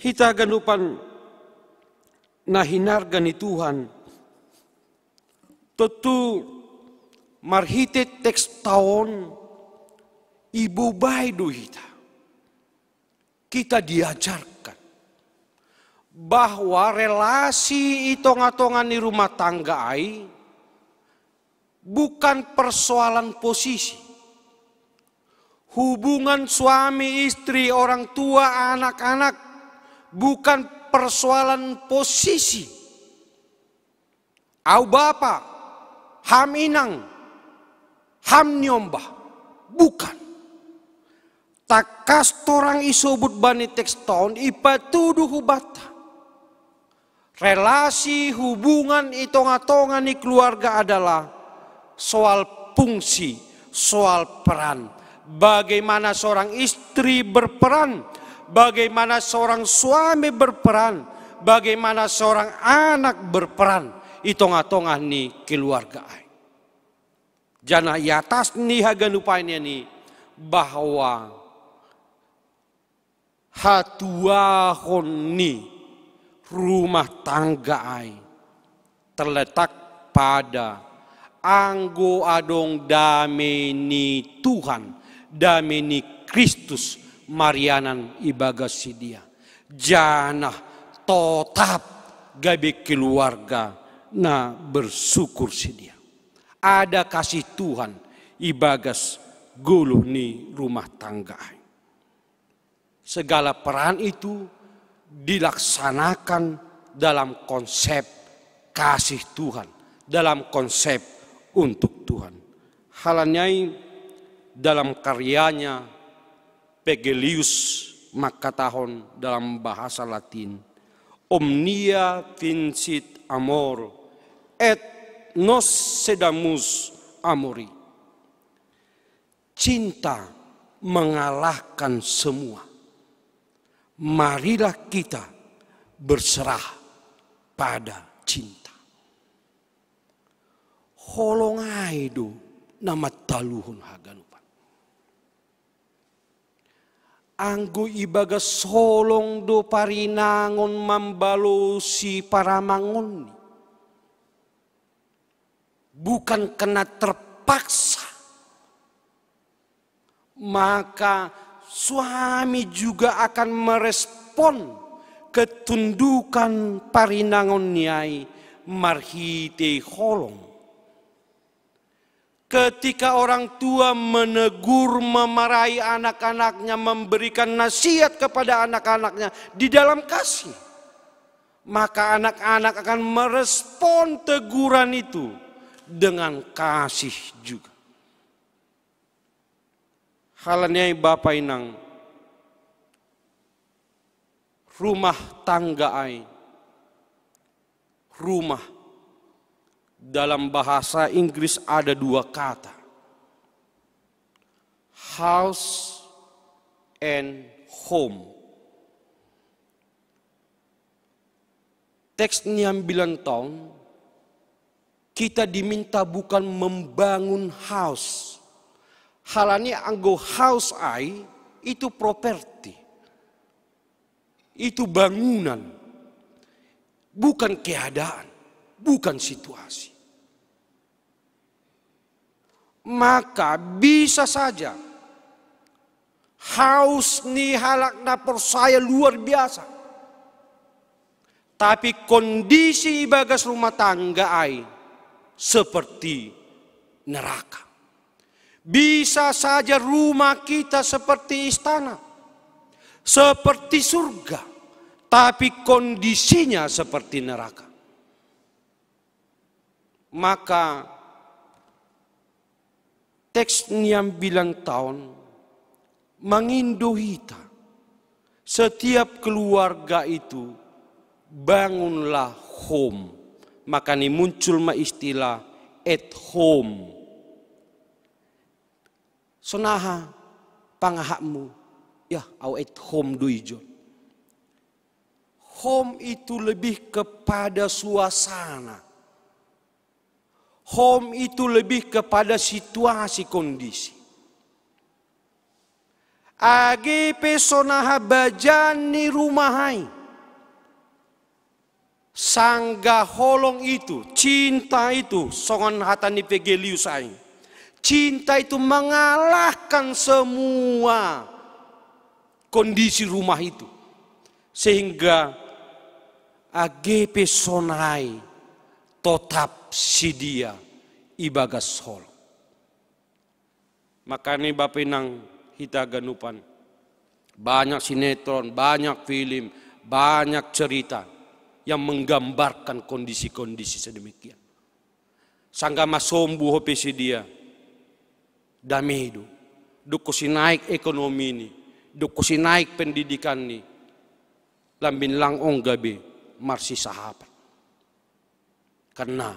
Hita ganupan na hinarga ni Tuhan, tontu marhite teks ta on ibobai do hita. Kita diajarkan bahwa relasi i tonga-tonga ni rumah tangga ai bukan persoalan posisi. Hubungan suami istri, orang tua, anak-anak bukan persoalan posisi. Au bapa, ham inang, ham niombah. Bukan. Tangkas torang isobut bani teks ta on ipatudu hubanta. Relasi hubungan i tonga-tonga ni keluarga adalah soal fungsi, soal peran. Bagaimana seorang istri berperan, bagaimana seorang suami berperan, bagaimana seorang anak berperan i tonga-tonga ni keluarga ai. Janah i atas ni haganupan i bahwa hatuahon ni rumah tangga ai terletak pada anggo adong dame ni Tuhan, dame ni Kristus marianan ibagas si dia. Janah totap gabe keluarga na bersyukur si dia. Ada kasih Tuhan ibagas goluh ni rumah tangga ai. Segala peran itu dilaksanakan dalam konsep kasih Tuhan, dalam konsep untuk Tuhan. Halani ai dalam karyanya Vegelius mangkatahon dalam bahasa Latin, "Omnia vincit amor et non sedamus amori." Cinta mengalahkan semua. Marilah kita berserah pada cinta. Holong ai do na mataluhon haganupan. Anggo ibagas holong do parinangon mambalosi paramangonni, bukan karena terpaksa, maka suami juga akan merespon ketundukan parinangon niai marhitei holong. Ketika orang tua menegur, memarahi anak-anaknya, memberikan nasihat kepada anak-anaknya di dalam kasih, maka anak-anak akan merespon teguran itu dengan kasih juga. Halani ai bapa inang, rumah tangga ai, rumah, dalam bahasa Inggris ada dua kata, house and home. Teks niambilan taon, kita diminta bukan membangun house. Halani anggo house ai itu properti, itu bangunan, bukan keadaan, bukan situasi. Maka bisa saja house ni halak na porsaya luar biasa, tapi kondisi ibagas rumah tangga ai seperti neraka. Bisa saja rumah kita seperti istana, seperti surga, tapi kondisinya seperti neraka. Maka teks niambilan taon mangindo hita, setiap keluarga itu bangunlah home. Makana muncul ma istilah at home. Sonaha pangahapmu? Ya, au at home do ijon. Home itu lebih kepada suasana. Home itu lebih kepada situasi kondisi. Age pe sonaha bajan ni rumah ai, sanggah holong itu, cinta itu, songon hata ni Vegelius ai, cinta itu mengalahkan semua kondisi rumah itu. Sehingga age pe sonai totap sidia ibagas holong. Makana bapa inang hita ganupan, banyak sinetron, banyak film, banyak cerita yang menggambarkan kondisi-kondisi sedemikian. Sanggah masombu ho pe sidia, dame do. Dungkon si naik ekonomi ni, dungkon si naik pendidikan ni, lambin lang ongga be marsisahapan. Karena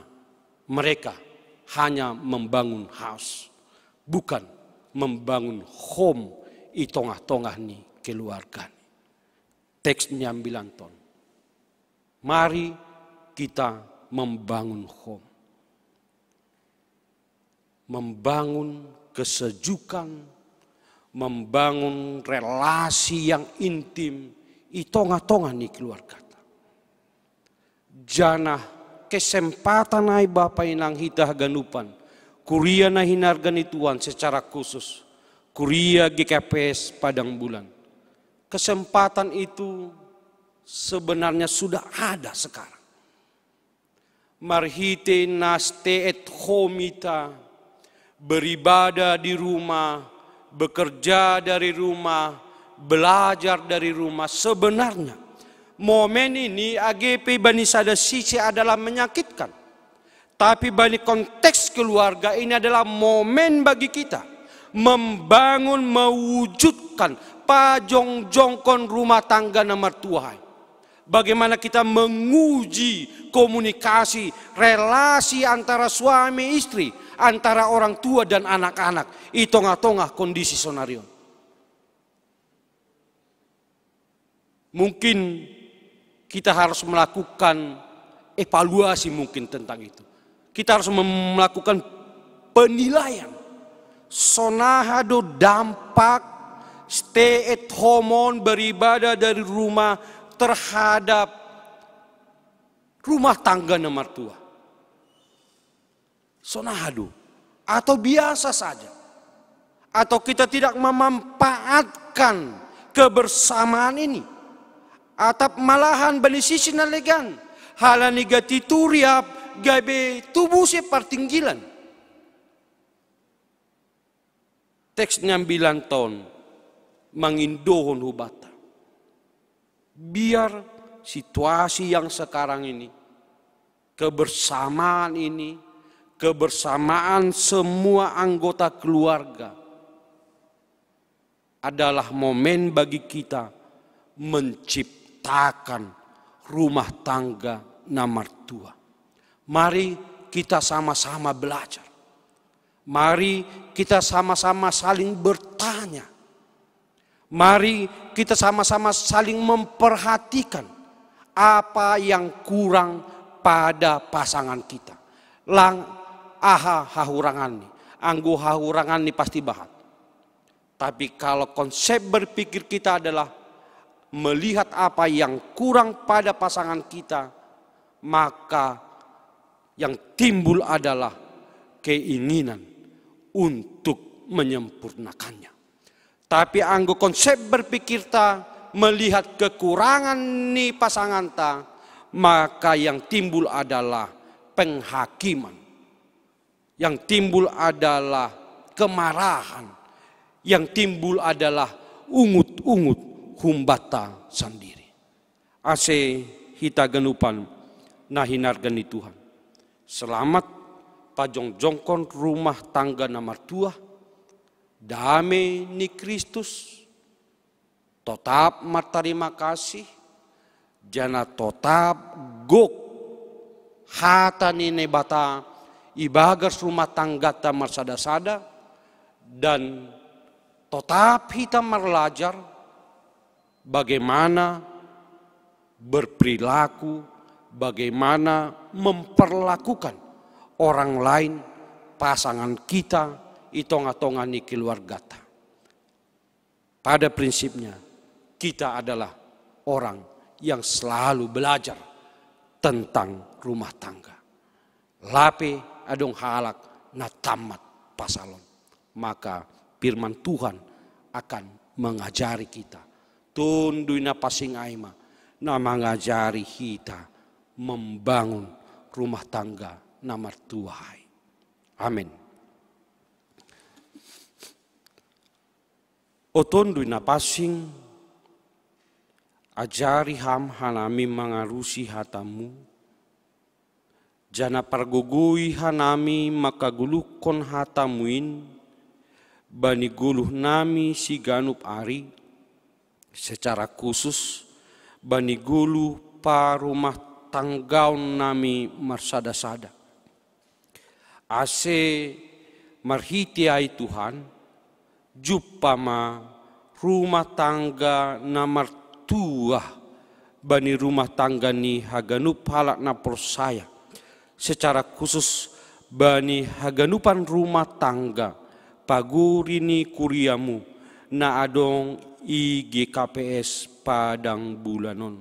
mereka hanya membangun house, bukan membangun home i tongah-tongah ni keluarga ni. Teks niambilan ton. Mari kita membangun home. Membangun kesejukan, membangun relasi yang intim i tongah-tongah ni keluargata. Janah kesempatan ai bapa inang hita haganupan, kuria na hinarga ni Tuhan secara khusus, kuria G K P S Padang Bulan. Kesempatan itu sebenarnya sudah ada sekarang. Marhitei na stay at home ita, beribadah di rumah, bekerja dari rumah, belajar dari rumah. Sebenarnya momen ini age pe bani sada sisi adalah menyakitkan. Tapi bani konteks keluarga ini adalah momen bagi kita membangun, mewujudkan, pajongjongkon rumah tangga na martuahan. Bagaimana kita menguji komunikasi, relasi antara suami istri, antara orang tua dan anak-anak, i tongah-tongah kondisi sonarion. Mungkin kita harus melakukan evaluasi mungkin tentang itu. Kita harus melakukan penilaian. Sonaha do dampak stay at home on, beribadah dari rumah, terhadap rumah tangga na martua? Sonaha do? Atau biasa saja? Atau kita tidak memanfaatkan kebersamaan ini? Atap malahan bani sisi na legan, halani gati turiap gabe tubusi partinggilan. Teks nyambilan ton mangindohon hubata. Biar situasi yang sekarang ini, kebersamaan ini, kebersamaan semua anggota keluarga adalah momen bagi kita menciptakan rumah tangga na martua. Mari kita sama-sama belajar. Mari kita sama-sama saling bertanya. Mari kita sama-sama saling memperhatikan apa yang kurang pada pasangan kita. Lang aha hahuranganni, anggo hahuranganni pasti bahat. Tapi kalau konsep berpikir kita adalah melihat apa yang kurang pada pasangan kita, maka yang timbul adalah keinginan untuk menyempurnakannya. Tapi anggo konsep berpikir ta melihat kekurangan ni pasanganta, maka yang timbul adalah penghakiman. Yang timbul adalah kemarahan. Yang timbul adalah ungut-ungut humbata sandiri. Ase hita ganupan na hinarga ni Tuhan. Selamat pajongjongkon rumah tangga na martua, dame ni Kristus, totap martarima kasih, jana totap gok hata ni Naibata ibagas rumah tanggata marsada-sada, dan totap hita marlajar bagaimana berperilaku, bagaimana memperlakukan orang lain, pasangan kita, i tonga-tonga ni keluargata. Pada prinsipnya, kita adalah orang yang selalu belajar tentang rumah tangga. Lape adong halak na tamat pasalon. Maka firman Tuhan akan mengajari kita. Tondui na pansing ai ma na mangajari hita membangun rumah tangga na martua ai. Amin. O Tondui na pansing, ajari ham hanami mangarusi hatamu, jana pargogoi hanami mangkagoluhkon hatamu in bani goluh nami siganup ari, secara khusus bani goluh parumah tanggaon nami marsada-sada. Ase marhite ai Tuhan, jumpa ma rumah tangga na martua bani rumah tangga ni haganup halak na porsaya, secara khusus bani haganupan rumah tangga pagori ni kuriamu na adong i G K P S Padang Bulan on.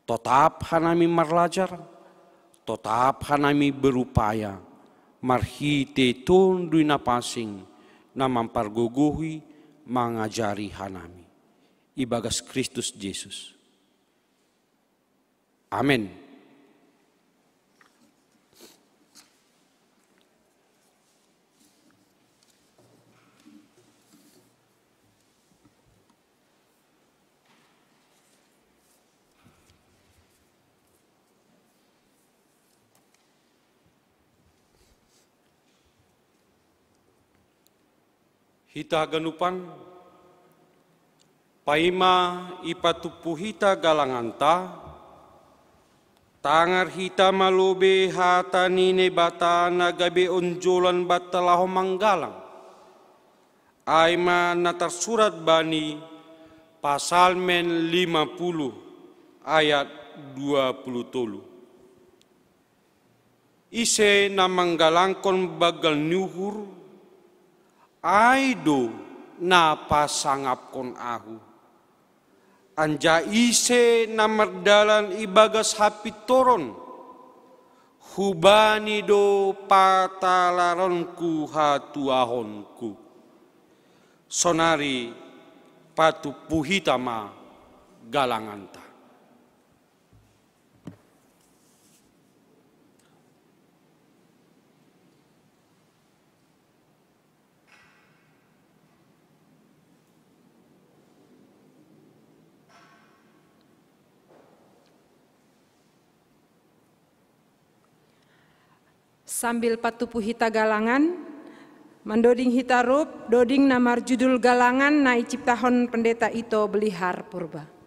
Totap hanami marlajar, totap hanami berupaya marhite Tondui na pansing na mampargogohi, mangajari hanami ibagas Kristus Jesus. Amen. Hita ganupan, paima ipatumpu hita galanganta, tangar hita malobe hata ni Naibata na gabe onjolan banta laho manggalang. Ai ma na tarsurat bani Pasalmen lima puluh ayat dua puluh tolu. Ise na manggalangkon banggal ni uhur, ai do na pasangapkon ahu. Anjaha ise na mardalan ibagas hapintoron, hubani do patalaronku hatuahonku. Sonari patumpu hita ma galanganta. Sambil patumpu hita galangan, mandoding hita rup doding na marjudul Galangan na iciptahon Pendeta Ito Belihar Purba.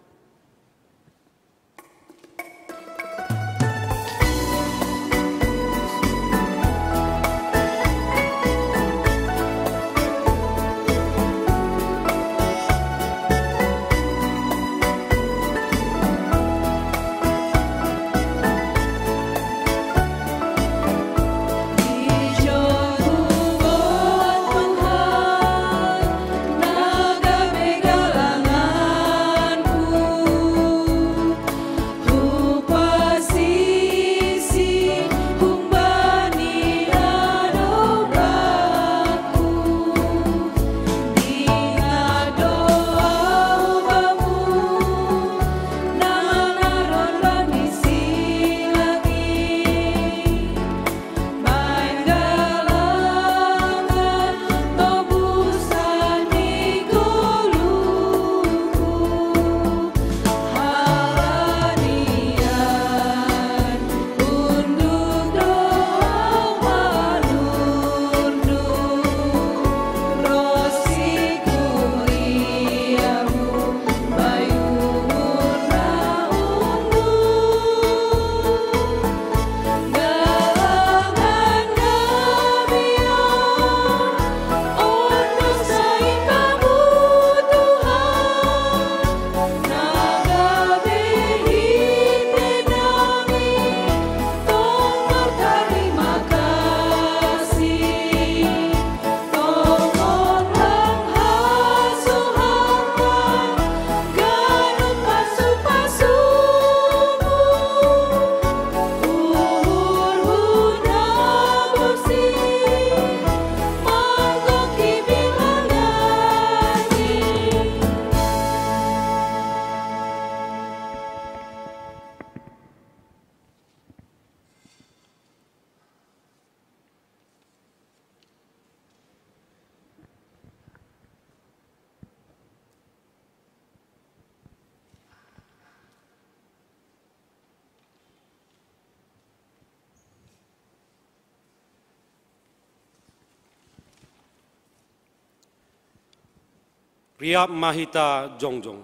Riap ma hita jongjong.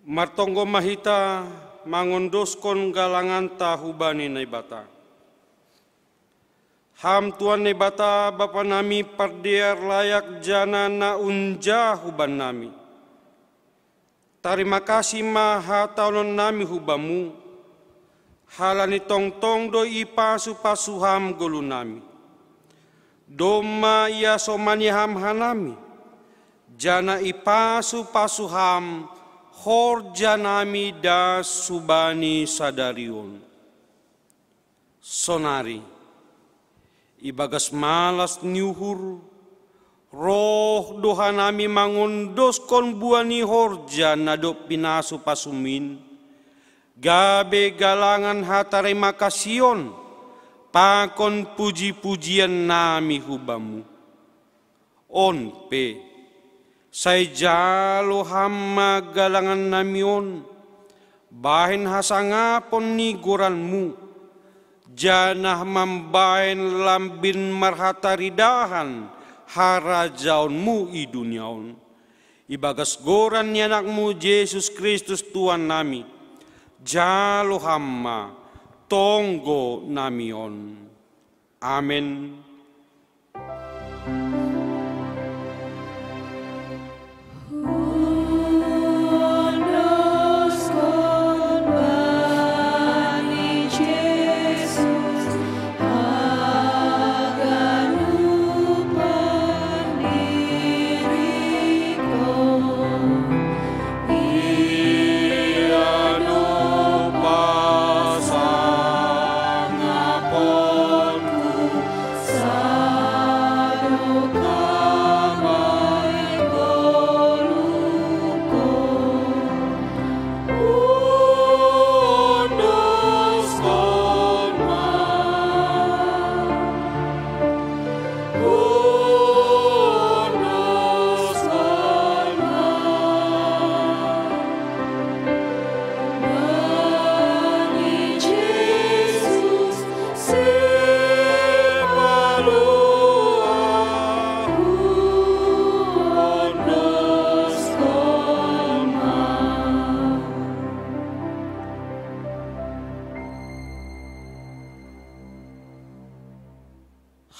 Martonggo ma hita mangondoskon galanganta hubani Naibata. Ham Tuhan Naibata, Bapa nami pardear, layak jana na unja huban nami. Tarima kasih ma hataonon nami hubamu, halani tongtong do ipasu-pasu ham golu nami. Domma iasomani ham hanami, jana ipasu-pasu ham horja nami das hubani sadari on. Sonari, ibagas malas ni uhur, roh do hanami mangondoskon buah ni horja na dob pinasu-pasumin, gabe galangan hatarima kasihion pakon puji-pujian nami hubamu. On pe, sai jalo ham ma galangan nami on, bahen hasangapon ni goranmu, janah mambahen lambin marhataridahan harajaonmu i dunia on. Ibagas goran ni anakmu Jesus Kristus Tuhan nami, jalo ham ma tonggo nami on. Amen.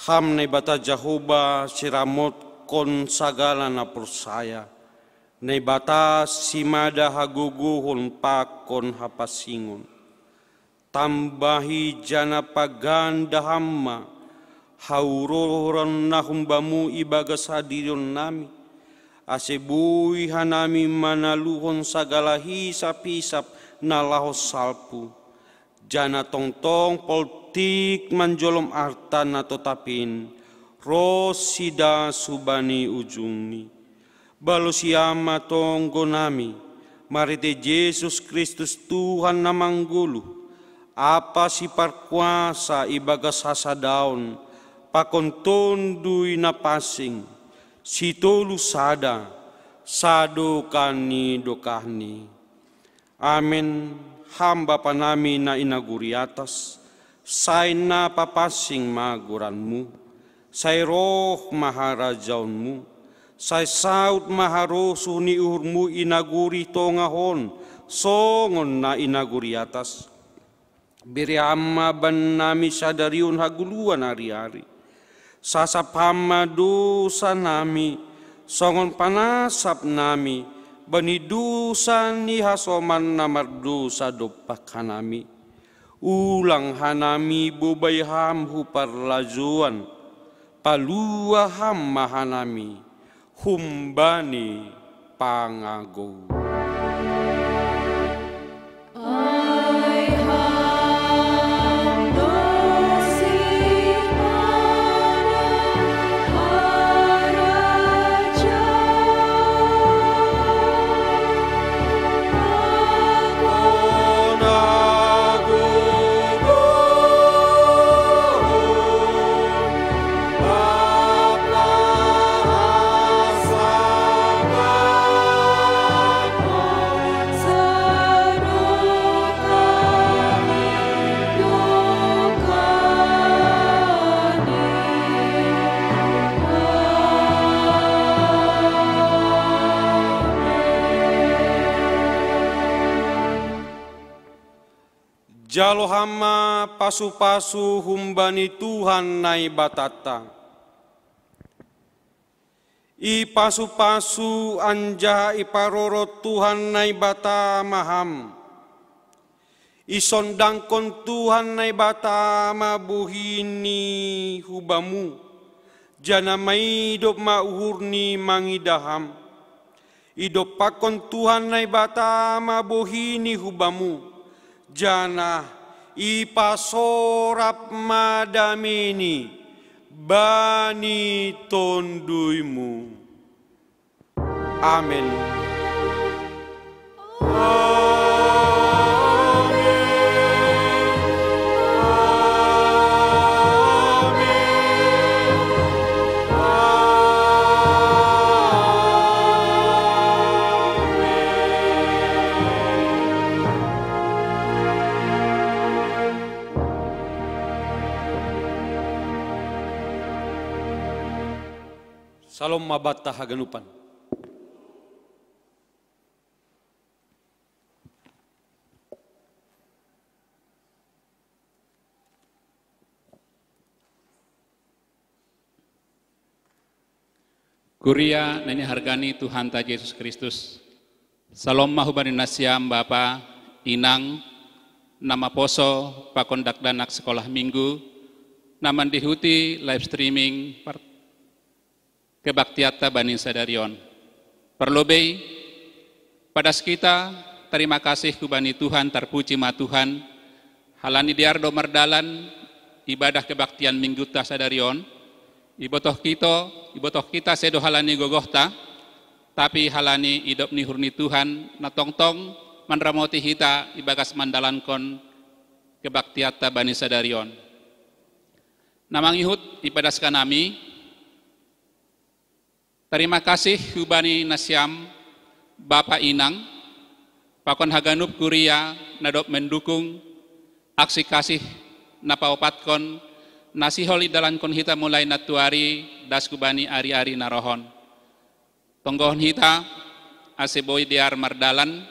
Ham Naibata Jahowa siramotkon sagala na porsaya, Naibata simada hagogohon pakon hapansingon. Tambahi janah paganda Ham ma hauroron na humbamu ibagas hadirionnami, ase boi hanami manaluhon sagala hisap-hisap na laho salpu, janah tongtong poltik manjolom arta na totap in, ronsi das hubani ujungni. Balosi Ham ma tonggonami, marhitei Jesus Kristus Tuhan na manggoluh, ampa siparkuasa ibagas hasadaon, pakon Tonduy Napansing, sitolu sada, sadokah ni dokahni. Amen. Ham Bapanami na i nagori atas, sai na papansing ma goranMu, sai roh ma harajaonMu, sai saud ma harosuh ni uhurMu i nagori tongah on, songon na i nagori atas. Bere Ham ma bannami sadari on hagoluhan ari-ari. Sasap Ham ma dousanami, songon panasapnami bani dousa ni hasoman na mardousa dompak hanami. Ulang hanami bobai Ham hu parlajouan, palua Ham ma hanami humbani pangagou. Jalo Ham ma pasu-pasu humbani Tuhan Naibatanta. Ipasu-pasu anjaha iparorot Tuhan Naibata ma Ham. Isondangkon Tuhan Naibata ma bohiNi hu bamu, janah maidop ma uhurNi mangidah Ham. Idompakkon Tuhan Naibata ma bohiNi hu bamu, janah ipasorap ma dameiNi bani tonduymu. Amen. Salom ma banta haganupan. Kuria na hinahargani Tuhanta Jesus Kristus. Salom ma hubani nasiam bapa, inang, na maposo pakon dakdanak sekolah minggu, na mandihuti live streaming par- kebaktianta bani sadari on. Parlobei, padas hita tarima kasih hubani Tuhan, tarpuji ma Tuhan, halani dear do mardalan ibadah kebaktian minggunta sadari on, ibotoh hita, ibotoh hita sedo halani gogohta, tapi halani idop ni uhur ni Tuhan na tongtong manramoti hita ibagas mandalankon kebaktianta bani sadari on. Na mangihut ipadas hanami, tarima kasih hubani nasiam, bapa inang, pakon haganup kuria na dob mendukung aksi kasih na paopatkon, na sihol idalankon hita mulai nantuari das hubani ari-ari na roh on. Tonggohon hita, ase boi dear mardalan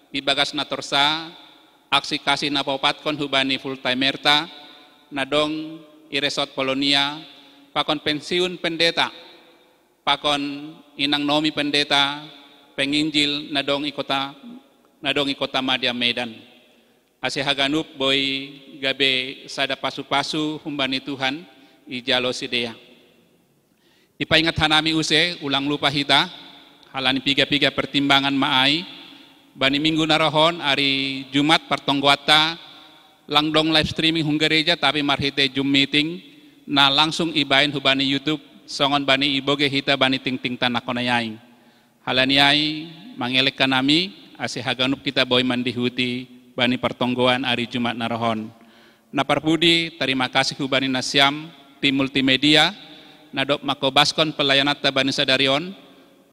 ibagas na torsa aksi kasih na paopatkon hubani full timerta, na dong i resort Polonia, pakon pensiun pendeta, pakon inang Nomi pendeta, penginjil na dong i kota, na dong i kota Madia Medan. Ase haganup boi gabe sada pasu-pasu humbani Tuhan ijalo sidea. Ipaingat hanami use, ulang lupa hita, halani piga-piga pertimbangan ma ai, bani minggu na rohon ari Jumat partonggoanta, lang dong live streaming hung gereja, tapi marhite Zoom meeting, na langsung ibaen hubani YouTube, songon bani iboge hita bani tingting tanah konayai. Halani ai, mangelek hanami, ase haganup kita boi mandihuti bani partonggoan ari Jumat na rohon. Na parpudi, tarima kasih hubani nasiam, tim multimedia, na dob mangkobaskon pelayananta bani sadari on,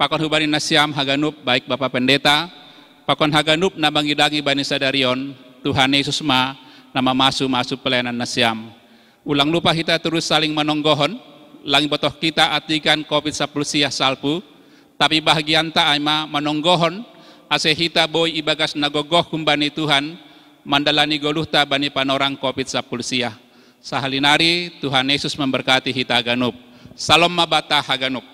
pakon hubani nasiam haganup baik Bapa Pendeta, pakon haganup na mangidangi bani sadari on, Tuhan Yesus ma na mamasu-masu pelayanan nasiam. Ulang lupa hita terus saling manonggohon, lang botoh kita atikan covid sapuluh sia salpu, tapi bahagianta ai ma manonggohon, ase hita boi ibagas na gogoh humbani Tuhan, mandalani goluhta bani panorang covid sapuluh sia. Sahalinari Tuhan Yesus memberkati hita haganup. Salom ma banta haganup.